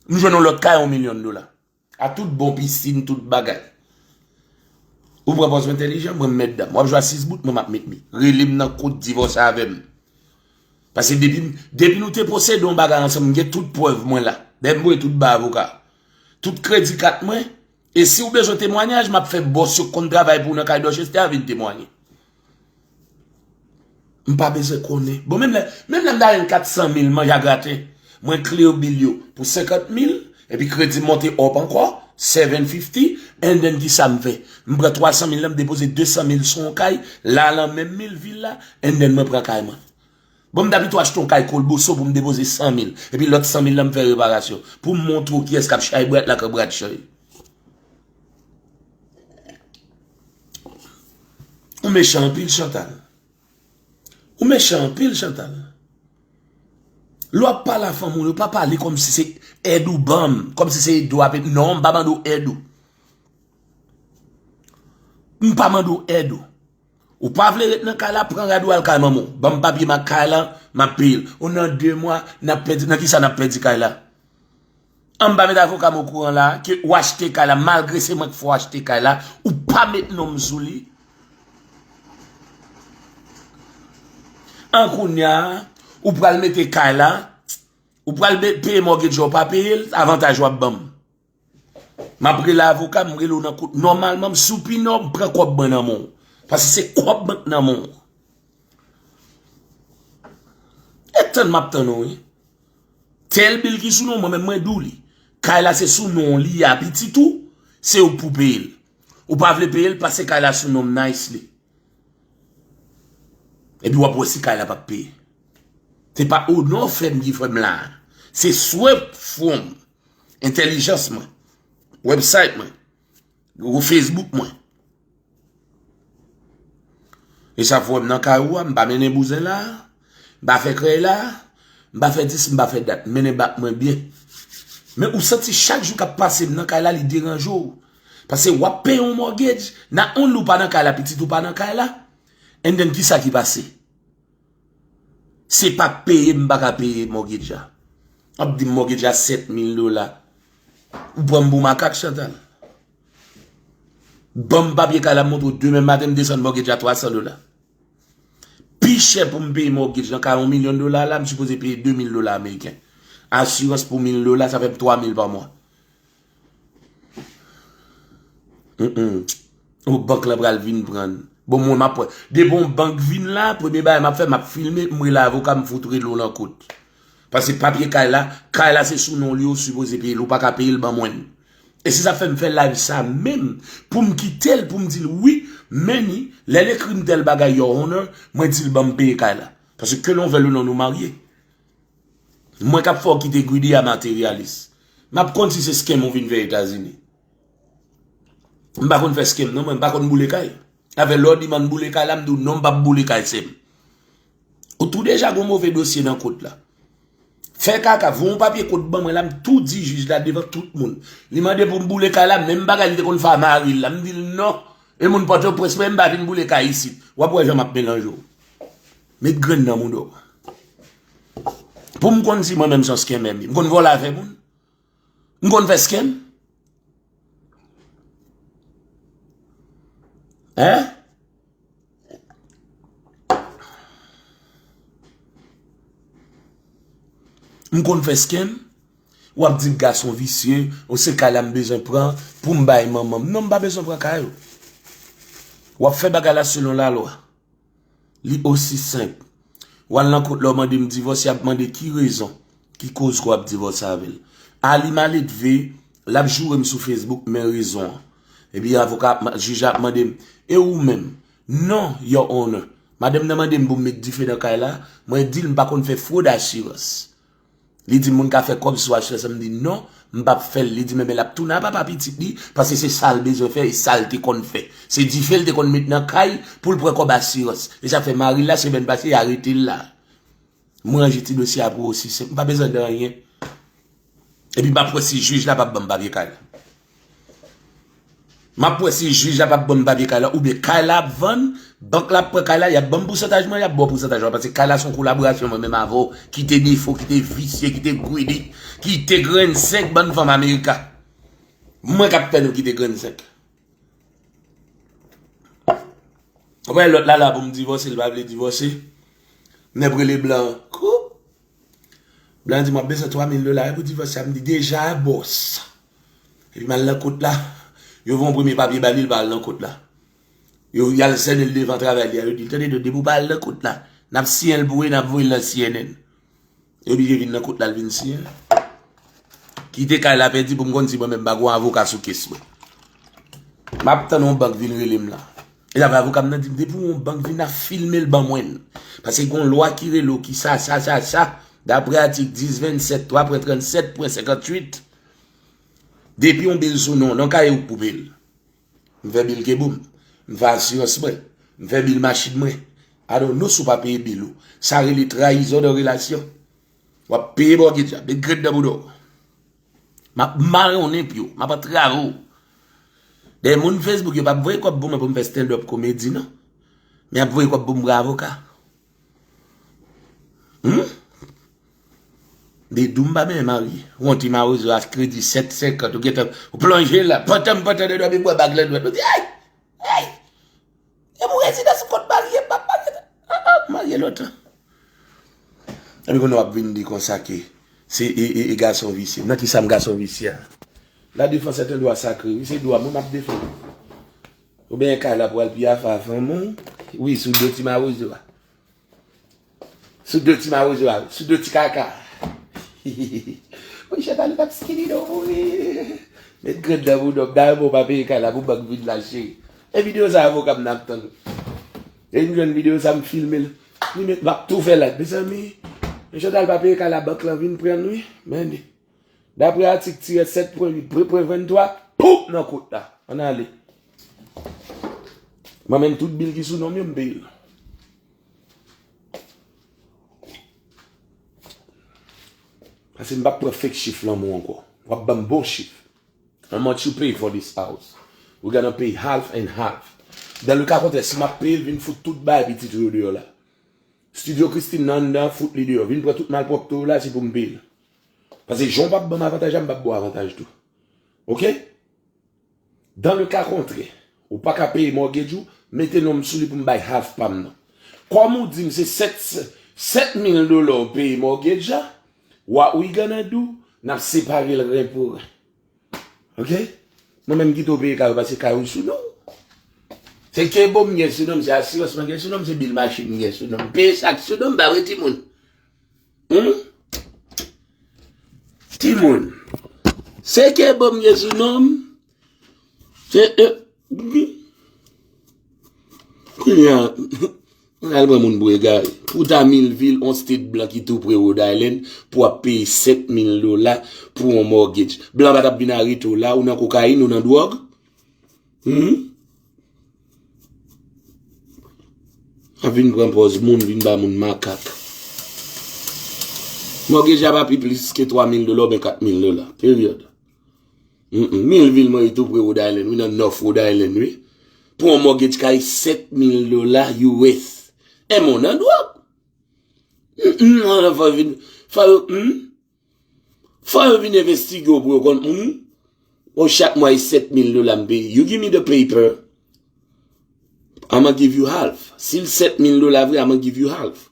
m jwenn yon lòt kay yon milyon dola. A tout bon, pisin, tout bagay. Ou pran pòz entèlijan, mwen m mèt dam. W ap jwe a sis bout, mwen m ap met mi. Rele m nan kout, divòse avè m. Paske depi, depi nou te posede yon bagay ansanm, m gen tout prèv mwen la. Dayè m voye tout ba avoka. Tout kredi kat mwen. E si w bezwen temwanyaj, m ap fè bòs yo k konn travay pou w nan kay Dorchester a vin temwanye. M pa bezwen konnen. Bon, menm lè, menm lè m ta jwenn kat san mil manje a graten, mwen clear bill yo pou senkant mil, epi kredi m monte up ankò, seven fifty, and then kisa m fè? M pran twa san mil la, m depoze de san mil sou yon kay, la nan menm vil la, and then mwen pran kay mwen. Bon, m ta pito achte yon kay kolboso pou m depoze san mil, epi lòt san mil la m fè reparasyon, pou m montre w kiyès k ap chay brat la k ap brat chay. Ou mechan anpil, Chantal. Ou mechan anpil, Chantal. Lè w ap pale a fanm ou yo, pa pale kòmsi se èd ou ban m, kòmsi se èd ou ap, non, m pa mande w èd ou. M pa mande w èd ou. Ou pa vle ret nan kay la, pran rad ou al kay manman w. Ban m papye m ak kay la, m ap peye l. Ou nan de mwa, n ap pèdi, nan kisa n ap pèdi kay la? An m pa met avoka m okouran la, ke ou achte kay la, malgre se mwen k fè w achte kay la, ou pa met non m sou li. An kounye a, ou pral mete kay la, ou pral be-, peye mortgage ou pa peye l, avantaj w ap ban m. M ap rele avoka, m rele w nan kout. Nòmalman, m sou pinò, m pran kòb mwen nan men w. Paske se kòb mwen k nan men w. E tann m ap tann ou, wi. Tèl bil ki sou non mwen, men mwen di w li. Kay la se sou non li a, pitit ou, se ou k pou peye l. Ou pa vle peye l, pase kay la sou non m, Nice li. Epi w ap wè si kay la p ap peye. Se pa onè w fè m ki fè m la. Se swè fwon m, entèlijans mwen, website mwen, Facebook mwen. E sa fè w wè m nan kay ou a, m pa mennen bouzen la, m pa fè krèy la, m pa fè dis, m pa fè dat, m mennen bak mwen byen. Men ou santi chak jou k ap pase m nan kay la, li deranje w. Paske w ap peye yon mortgage, not only ou pa nan kay la, pitit ou pa nan kay la, and then kisa ki pase? Se pa peye m pa ka peye mortgage a. W ap di m mortgage a sèt mil dola. Ou pran m pou makak, Chantal. Ban m papye kay la, m montre w demen maten, m desann mortgage a twa san dola. Pi chè pou m peye mortgage nan kay yon milyon dola la, m sipoze peye de mil dola ameriken. Asirans pou mil dola, sa fè m twa mil pa mwa. Mm, mm. O, bank lan pral vin pran n. Bon, mwen, m ap wè. Depi yon bank vin la, premye bagay m ap fè, m ap filme, m rele avoka, m fout rele w nan kout. Paske papye kay la, kay la se sou non li, ou sipoze peye l, ou pa ka peye l, ban mwen l. E se sa fè m fè live sa menm, pou m kite l, pou m di l, wi, Manny, lè l ekri m tèl bagay, Your Honor, mwen di l ban m peye kay la. Paske ke lè w vè le non nou marye. Mwen k ap fè w kite greedy a materyalis. M ap konn si se scam ou vin fè Etazini. M pa konn fè scam non, mwen, m pa konn boule kay. Avè lè w di m ann boule kay la, m di w non, m p ap boule kay, sè m. Ou tou deja gon move dosye nan kout la. Fè kaka, voye yon papye kout ban mwen la, m tou di jij la devan tout moun. Li mande pou m boule kay la, menm bagay li te konn fè a mari l la. M di l non. E moun Pòtoprens, mwen, m pa vin boule kay isit. W ap wè jan m ap melanje w. Met grenn nan mouda w. Pou m konn si mwen menm se yon scammer m ye. M konn vòlè afè moun. M konn fè scam. Hein? M konn fè scam. W ap di m gason visye, ou se kay la m bezwen pran pou m bay manman m. Non, m pa bezwen pran kay ou. W ap fè bagay la selon lalwa. Li osi senp. W al nan kout la, w mande m divòs, y ap mande ki rezon ki koz ke w ap divòse avè l. Ali maledve, l ap joure m sou Facebook, men rezon an. Epi avoka, jij la ap mande m, e ou menm? Non, Your Honor. Madanm nan mande m pou m met dife nan kay la, mwen di l m pa konn fè fwod asirans. Li di moun ka fè kòb sou asirans, m di non, m p ap fè l. Li di men, men l ap tounen a papa pitit li, paske se sa l bezwen fè e sa l te konn fè. Se dife l te konn met nan kay pou l pran kòb asirans. E sa fè mari l la, semèn pase, y arete l la. Mwen ranje ti dosye a pou osi senp. M pa bezwen de anyen. Epi m ap wè si jij la p ap ban m papye kay la. M ap wè si jij la p ap ban m papye kay la, oubyen kay la ap vann, bank la ap pran kay la, y ap ban m pousantaj mwen, y ap ba w pousantaj ou a, paske kay la se yon kolaborasyon mwen menm avè w, kite defo, kite visye, kite greedy, kite grenn zenk bann fanm Amerika. Mwen k ap fè nou kite grenn zenk. Ou wè lòt la la pou m divòse, li pa vle divòse. Nèg rele blan. Kou. Blan di, "M ap bezwen twa mil dola pou divòs sa." M di, "Deja, bòs." Epi m al nan kout la. Yo voye yon premye papye ba li, li pa al nan kout la. Yo, y al sènen l devan travay li a. Yo di l, "Tande, depi w pa al nan kout la, n ap siyen l pou ou e n ap voye l nan C N N." Yo oblije vin nan kout la, l vin siyen. Kite kay la pèdi pou m konn si mwen menm m pa gen yon avoka sou kes mwen. M ap tann yon bank vin rele m la. E sa fè avoka m nan di m, depi yon bank vin ap filme l ban mwen l. Paske gen yon lwa ki rele w ki sa, sa, sa, sa, daprè atik dis vennsèt twa pwen trannsèt pwen senkantuit, depi yon bil sou non w, nan kay ou k pou peye l. M fè bil kebou m. M fè asirans mwen. M fè bil machin mwen. I don't know si w pa peye bil ou. Sa rele trayizon nan relasyon. W ap peye mortgage a. Met grenn nan bouda w. M ap mayonnen pye w. M ap antrave w. Dèyè moun Facebook yo p ap voye kòb pou mwen pou m fè stand up komedi non. Men y ap voye kòb pou m pran avoka. Hmm? De dou m pa benyen marye. Wonti mawozo a kredi sèt senkant. Ou gentan, ou plonje la. Pantan m pantan nan dòmi bwè bag lan dwèt. Ou di, ay! Ay! E pou rezidans m konn marye, m pa marye. Ah, ah, m marye lontan. Epi kounye w ap vin di konsa ke se e, e, e gason visye. Nan kisa m gason visye a? La défense est un droit sacré, wi, se dwa mwen m ap defann. Ou byen kay la pou al piye afè a fanmi w. Wi, sou do ti mawozo a. Sou do ti mawozo a, sou do ti kaka. Wi, Chantal, ou t ap skinny non, wi. Met grenn nan pou nonm, dayè bon, w pa peye kay la pou bank vin la, cheri. E videyo sa avoka m nan ap tann. E m jwenn videyo sa, m filme l. Li met, m ap tou fè like. Mezanmi, Chantal pa peye kay la, bank lan vin pran l, wi. Men, daprè atik tirè sèt pwen uit, pwen venntwa, poup nan kot la. Ann ale. Mwen menm, tout bil ki sou non m yo, m peye l. Paske m p ap pran fake chif lanmou ankò. W ap ban m bon chif. How much you pay for this house? We're gonna pay half and half. Dans le cas contraire, si m ap peye l, vin fout tout bagay pitit ou yo deyò la. Studio Christine nan anndan, fout li deyò. Vin pran tout malpwòpte w la, se pou m peye l. Paske jan w p ap ban m avantaj la, m p ap ba w avantaj tou. Oke? Dans le cas contraire, ou pa ka peye mortgage ou, mete non m sou li pou m bay half pa m nan. Kòm ou di m se sèt, sèt mil dola w peye mortgage la, what we gonna do? N ap separe l ren pou ren. Oke? Mwen menm kite w peye kay ou, paske kay ou sou non w. Se kebo m gen sou non m, se asirans mwen gen sou non m, se bil machin m gen sou non m. M peye sa k sou non m, pa vre timoun? Hmm? Timoun. Se kebo m gen sou non m. Se, e, kounye a, mwen al pran moun pou egare. Pou ta mil vil, on state blan ki tou pre Rhode Island, pou ap peye sèt mil dola pou on mortgage. Blan pa t ap vin arete w la, ou nan kokayin, ou nan dwòg? Hmm? Ap vin pran pòz moun, vin ba moun makak. Mortgage a pa pi plis ke twa mil dola oubyen kat mil dola. Period. Mm-mm. Mil vil mwen tou pre Rhode Island, wi, nan North Rhode Island, wi. Pou yon mortgage kay sèt mil dola U S. E moun nan dwòg. Mm-mm, fò yo vin, fò yo, mm? Fò yo vin envestige w pou yo konn, mm? Bon, chak mwa, e sèt mil dola m peye. You give me the paper. I'ma give you half. Si l sèt mil dola vre, I'ma give you half.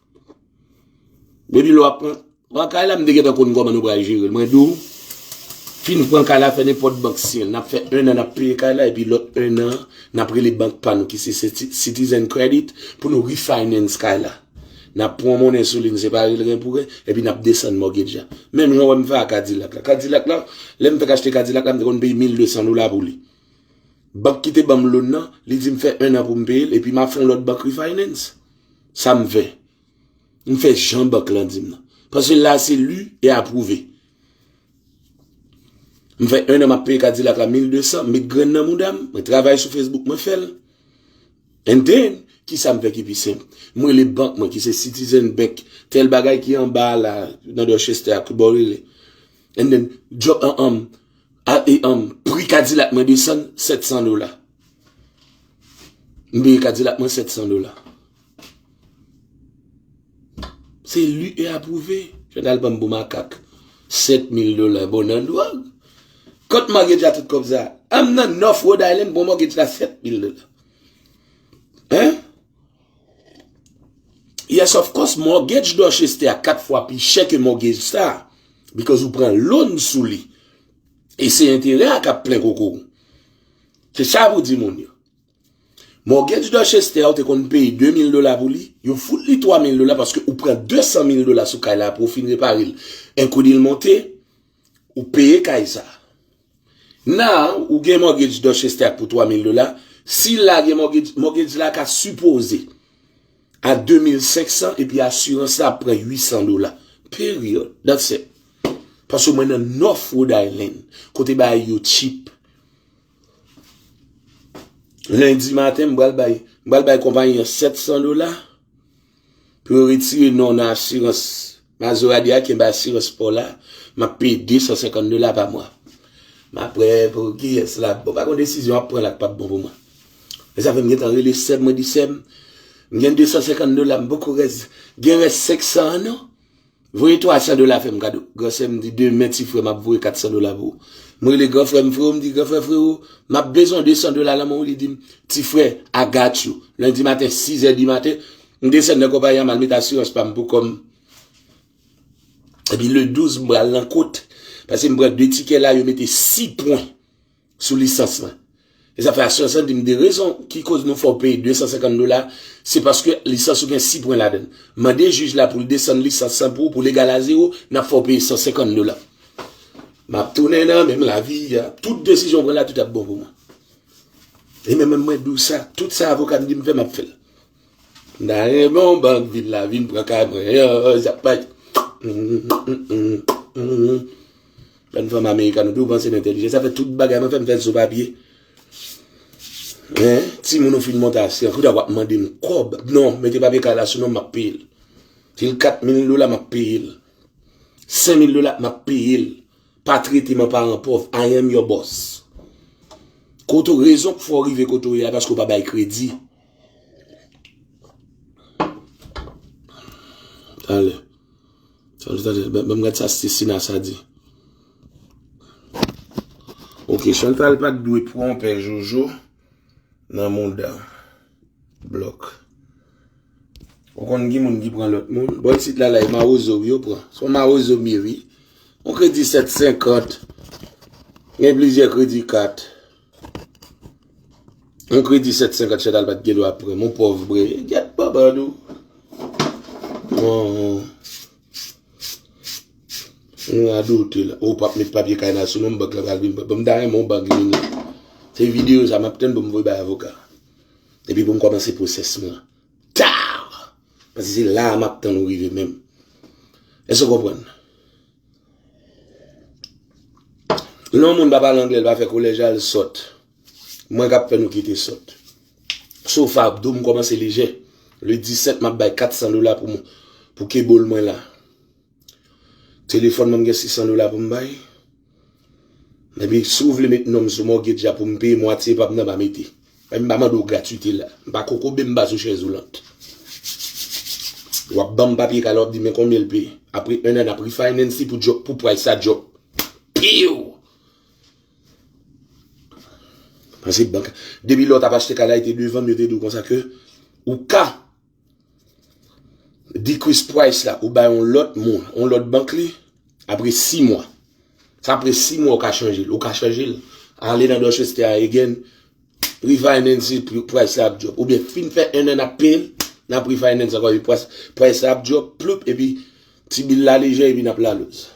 Depi lè w ap pran, pran kay la, m te gentan konn kòman nou pral jere l. Mwen di w, fin pran kay la, fè nenpòt bank siyen l. N ap fè en an, n ap peye kay la, epi lòt en an, n ap rele bank pa nou ki se Citi-, Citizen Credit pou nou refinance kay la. N ap pran monnen sou li, n separe l ren pou ren, epi n ap desann mortgage la. Menm jan w wè m fè a Cadillac la. Cadillac la, lè m fèk achte Cadillac la, m te konn peye mil de san dola pou li. Bank ki te ban m loan nan, li di m fè en an pou m peye l, epi m a fè yon lòt bank refinance. Sa m fè. M fè jan bank lan di m nan. Paske la se lu et approuvé. M fè en an m ap peye Cadillac la mil de san, m met grenn nan mouda m, mwen travay sou Facebook, mwen fè l. And then, kisa m fè ki pi senp? M rele bank mwen ki se Citizen Bank, tèl bagay ki anba a la, nan Dorchester a, ki bò w rele. And then, djòb an, an, a, e, an, pri Cadillac mwen desann sèt san dola. M peye Cadillac mwen sèt san dola. Se lu et approuvé. Chantal ban m pou makak. Sèt mil dola, bon, nan dwòg. Kot mortgage a tout kòb sa? M nan North Rhode Island, bon, mortgage la sèt mil dola. Hein? Yes, of course, mortgage Dorchester a kat fwa pi chè ke mortgage sa. Because ou pran loan sou li. E se enterè a k ap plen koko w. Se sa pou di moun yo. Mortgage Dorchester a ou te konn peye de mil dola pou li, yo fout li twa mil dola paske ou pran de san mil dola sou kay la apre ou fin repare l. En kou di l monte, ou peye kay sa. Now, ou gen mortgage Dorchester a pou twa mil dola, si l lage mortgage, mortgage la ka sipoze a de mil senk san epi asirans la ap pran uit san dola. Period. That's it. Paske mwen nan North Rhode Island, kote bagay yo cheap. Lendi maten, m pral bay, m pral bay konpayi an sèt san dola pou yo retire non w nan asirans. Mazoradi a kenbe asirans pa w la, m ap peye de san senkant dola pa mwa. M ap wè pou kiyès la bon. Pa gon desizyon w ap pran la k p ap bon pou mwen. E sa fè m gentan rele sè m, mwen di, sè m, m gen de san senkant dola, m poko rès, gen rès senk san an non. Voye twa san dola fè m kado. Gran sè m di, demen, ti frè, m ap voye kat san dola pou ou. M rele gran frè m, freo, m di, gran frè, freo, m ap bezwen de san dola nan men w. Li di m, ti frè, I got you. Lendi maten, sizè di maten, m desann nan konpayi an, m al met asirans pa m pou kò m. Epi le douz, m pral nan kot. Paske m pran de tikè la, yo mete sis pwen sou lisans mwen. E sa fè asirans lan di m de rezon ki koz nou fè w peye de san senkant dola, se paske lisans ou gen sis pwen ladan l. Mande jij la pou l desann lisans lan pou ou, pou l egal a zewo, n ap fè w peye san senkant dola. M ap tounen nan menm lavi a. Tout desizyon w pran la, tout ap bon pou mwen. E menm mwen di w sa, tout sa avoka m di m fè, m ap fè l. M ta renmen yon bank vin la, vin pran kay mwen, yo, sa pa. Bann fanm amerikàn, nou tou panse nou entèlijan. Sa fè tout bagay mwen fè, m fè l sou papye. Hein? Timoun ou fin monte asirans, kounya w ap mande m kòb. Non, mete papye kay la sou non m, m ap peye l. Si l kat mil dola, m ap peye l. Senk mil dola, m ap peye l. Pa trete m an paran pòv. I am your boss. Kote w rezon k fè w rive kote w ye a, paske w pa bay kredi. Talè. Talè, talè. Ban, ban m gad sa Sisina sa di. Ok, Chantal pa t dwe pran yon pè jojo nan mouda. Blòk. Ou konn gen moun ki pran lòt moun. Bò isit la, la, e mawozo wi yo pran. Se yon mawozo m ye wi. Yon kredi sèt senkant. Gen plizyè kredi kat. Yon kredi sèt senkant Chantal pa t gen dwa pran. Mon pòv bre. Gèt bò bò nou. Bon. Nou radote la. Ou p ap met papye kay la sou non m, bank la pral vin pran. Ban m ta renmen yon bank vini. Se videyo sa m ap tann pou m voye bay avoka. Epi pou m kòmanse pwosès mwen. Taw! Paske se la a m ap tann ou rive menm. Èske w konprann? Lè yon moun pa pale anglè, l pa fè kolèj la, l sòt. Mwen k ap fè nou kite sòt. Sofa ap dou, m kòmanse lejè. Le disèt, m ap bay kat san dola pou mwen, pou kebol mwen la. Telefòn mwen, m gen sis san dola pou m bay. Epi, si w vle met non m sou mortgage la pou m peye mwatye pa m nan, pa mete. Men m pa mande w gratwite la. M pa kokobe, m pa sou chèz woulant. W ap ban m papye kay la, w ap di men konbyen l peye. Apre en an, n ap refinance li pou drop, pou price la drop. Piw! Paske bank, depi lè w t ap achte kay la, yo te devan m, yo te di w konsa ke ou ka decrease price la, ou bay yon lòt moun, yon lòt bank li, apre sis mwa. Sa apre sis mwa, ou ka chanje l, ou ka chanje l. Ale nan Dorchester again, refinance li, pri-, price la ap drop. Oubyen fin fè en an n ap peye l, n ap refinance ankò, epi price, price la ap drop, ploup, epi ti bil la lejè, epi n ap laloz.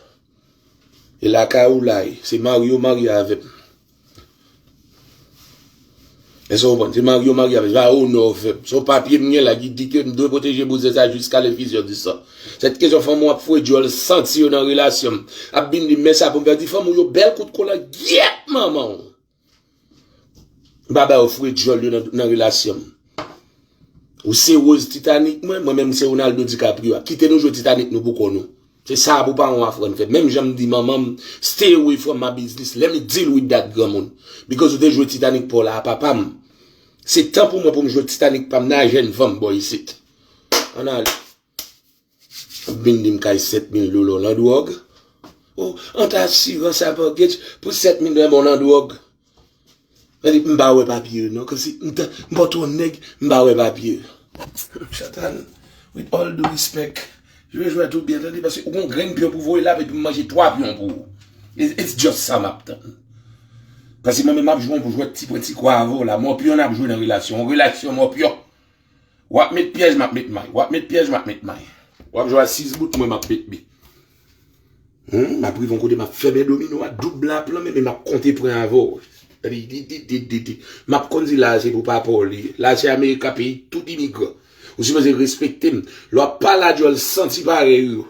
E lakay ou la ye. Se mari yo marye avè m. Èske w konprann? Se mari yo marye avè m. Se pa onè avè m. Se yon papye m gen la ki di ke m dwe pwoteje bouzen sa jusqu'à l'effusion du sang. Sèt kesyon fanm ou ap foure dyòl santi yo nan relasyon m. Ap vin di m men sa pou m fè. Di fanm ou yo bèl kout kola gyèt manman w. M pa ba yo foure dyòl yo nan, nan relasyon m. Ou se Rose Titanic mwen, mwen menm se Ronaldo DiCaprio a. Kite nou jwe Titanic nou pou kò nou. Se sa pou paran w aprann fè. Menm jan m di manman m, stay away from my business, let me deal with that granmoun. Because ou te jwe Titanic pa w la a papa m. Se tan pou mwen pou m jwe Titanic pa m nan a jèn fanm bò isit. Ann ale. Ap vin di m kay sèt mil dola w nan dwòg. O, ant asirans ak mortgage pou sèt mil dola bon nan dwòg. Sa di m pa wè papye yo non. Kòmsi m ta, m pa twò nèg, m pa wè papye yo. Chantal, with all due respect, jwe jwèt ou byen tande, paske ou gon grenn pyon pou voye la, epi m manje twa pyon pou ou. It's, it's just sa m ap tann. Paske mwen menm m ap jwe yon jwèt ti pwen ti kwa avè w la, mò pyon n ap jwe nan relasyon, yon relasyon mò pyon. W ap met pyèj, m ap met may. W ap met pyèj, m ap met may. W ap jwe a sis bout, mwen m ap met bi. Hmm, m ap rive yon kote, m ap fèmen domino a, doub la plan, men, men m ap konte pwen avè w. Di, di, di, di, di, di. M ap konn di la se pou papa w li ye. La se Amerika, peyi tout imigran. Ou sipoze respekte m. Lè w ap pale a dyòl santi parèy ou yo,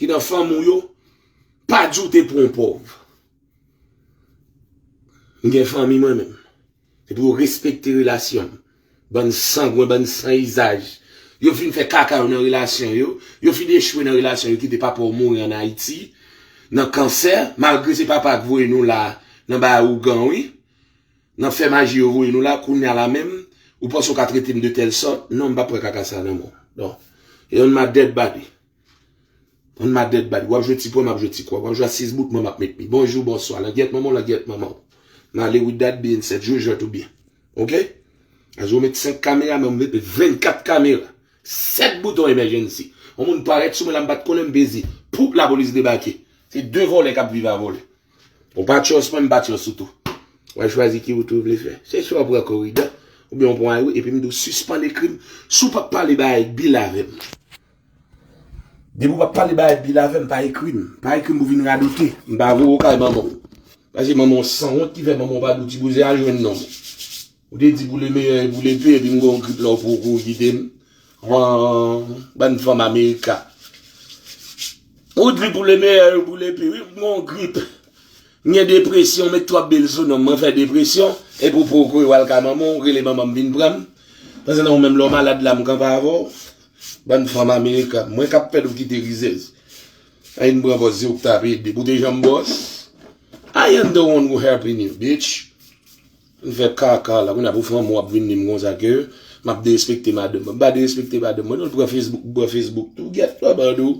ki nan fanmi w yo, pa di w te pran yon pòv. M gen fanmi mwen menm. Se pou yo respekte relasyon m. Bann sangwen, bann san izaj. Yo fin fè kaka yo nan relasyon yo. Yo fin echwe nan relasyon yo, kite papa w mouri ann Ayiti. Nan kansè, malgre se papa k voye nou la, nan bay ougan, wi. Nan fè maji yo voye nou la, kounye a la menm, ou panse w ka trete m de tèl sòt? Non, m p ap pran kaka sa nan men w. Non. E on my dead body. On my dead body. W ap jwe ti pwen, m ap jwe ti kwa. W ap jwe a sis bout, mwen m ap met mi. Bonjou, bonswa. Langyèt manman w, langyèt manman w. M ale with that being said, jwe jwèt ou byen. Azo met senk kamera, men m met vennkat kamera. Sèt bouton emergency. On moun parèt sou mwen la, m pa t konnen m peze. Poup, lapolis debake. Se de vòlè k ap viv a vòlè. Ou pa trust mwen, m pa trust ou tou. Ou chwazi ki wout ou vle fè. Se swa w pran korida, oubyen w pran highway, epi m di w sispann ekri m. Si w p ap pale bagay bil avè m. Depi w p ap pale bagay bil avè m, pa ekri m. Pa ekri m pou vin radote. M pa voye w kay manman w. Paske manman w sanwont ki fè manman w pa di w ti bouzen al jwenn nonm ou. Ou te di pou le meyè e pou le pi, epi m gon grip la w poko kite m. Wan, bann fanm Amerika. Ou di pou le meyè e pou le pi, wi, m gon grip. M gen depresyon, met twòp bèl sou non m, mwen fè depresyon, epi w poko w al ka manman w, rele manman m vin pran m. Pandan ou menm lè w malad la, m kanpe avè w. Bann fanm Amerika, mwen k ap pèd ou kite rizèz. Ay, m pran pòz se ou k t ap ede. Pou te janm bòs. I am the one who helping you, bitch. M fè kaka la, kounye a pou fanm w ap vin di m konsa ke m ap derespekte madanm mwen. M pa derespekte madanm mwen, non, l pran Facebook, m pran Facebook tou. Gyèt, la, bando.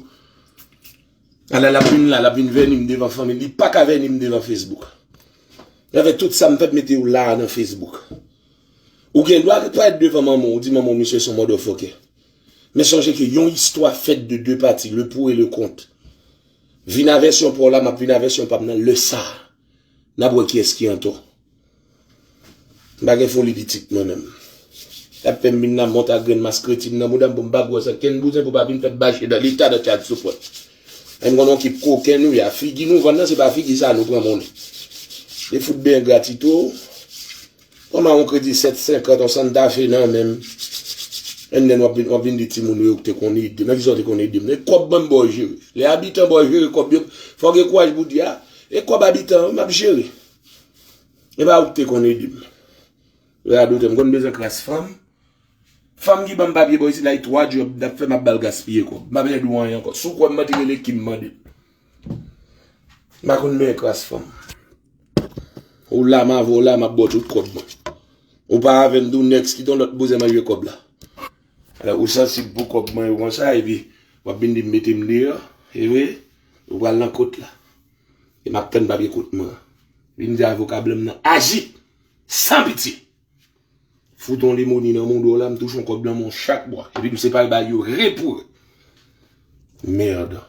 Ala l ap vin la, l ap vin vèni m devan fanmi l. Li pa ka vèni m devan Facebook. Avèk tout sa m fè, mete w la nan Facebook. Ou gen dwa parèt devan manman w, ou di manman w, misye se yon motherfucker. Men sonje ke yon istwa fèt de de pati, le pour et le contre. Vin a vèsyon pa w la, m ap vin a vèsyon pa m nan, lè sa a. N ap wè kiyès ki antò. M pa gen foli pitit mwen menm. L ap fè m vin la mont ak grenn mas kreti m nan bouda m pou m pa gwòs ak kenn bouzen pou pa vin fè m bache nan leta nan child support. Ay, m konn yon kip koken nou ye a, figi nou vann nan, se pa figi sa nou pran monnen. Li fout byen gratito. Kòman yon kredi sèt senkant, yon Santa Fe nan men m. And then w ap vin, w ap vin di timoun yo ou te konn ede m. Nan kisa w te konn ede m? E kòb mwen m ba w jere. Lè abitan ba w jere kòb yo, fò w gen kouraj pou w di a, e kòb abitan an m ap jere. E pa ou ki te konn ede m. Radote, m konn bezwen kras fanm. Fanm ki ban m papye bò isit la, e twa djòb m t ap fè, m ap ba l gaspiye kòb. M pa bezwen di w anyen ankò. Si w kwè m manti, rele Kim mande m. M pa konn bezwen kras fanm. Ou la m avè w la, m ap ba w tout kòb mwen. Ou pa avè m tou, next, kite yon lòt bouzen manje kòb la. Alò, ou sansib pou kòb mwen yo konsa, epi w ap vin di m mete m deyò, e vre, ou pral nan kot la. E m ap tann papye kot mwen an. Vin di avoka blan m nan aji, san pitye. Fout yon lemoni nan mouda w la, m touche yon kòb nan men w chak mwa. Epi m separe bay yo re pou re. Merde.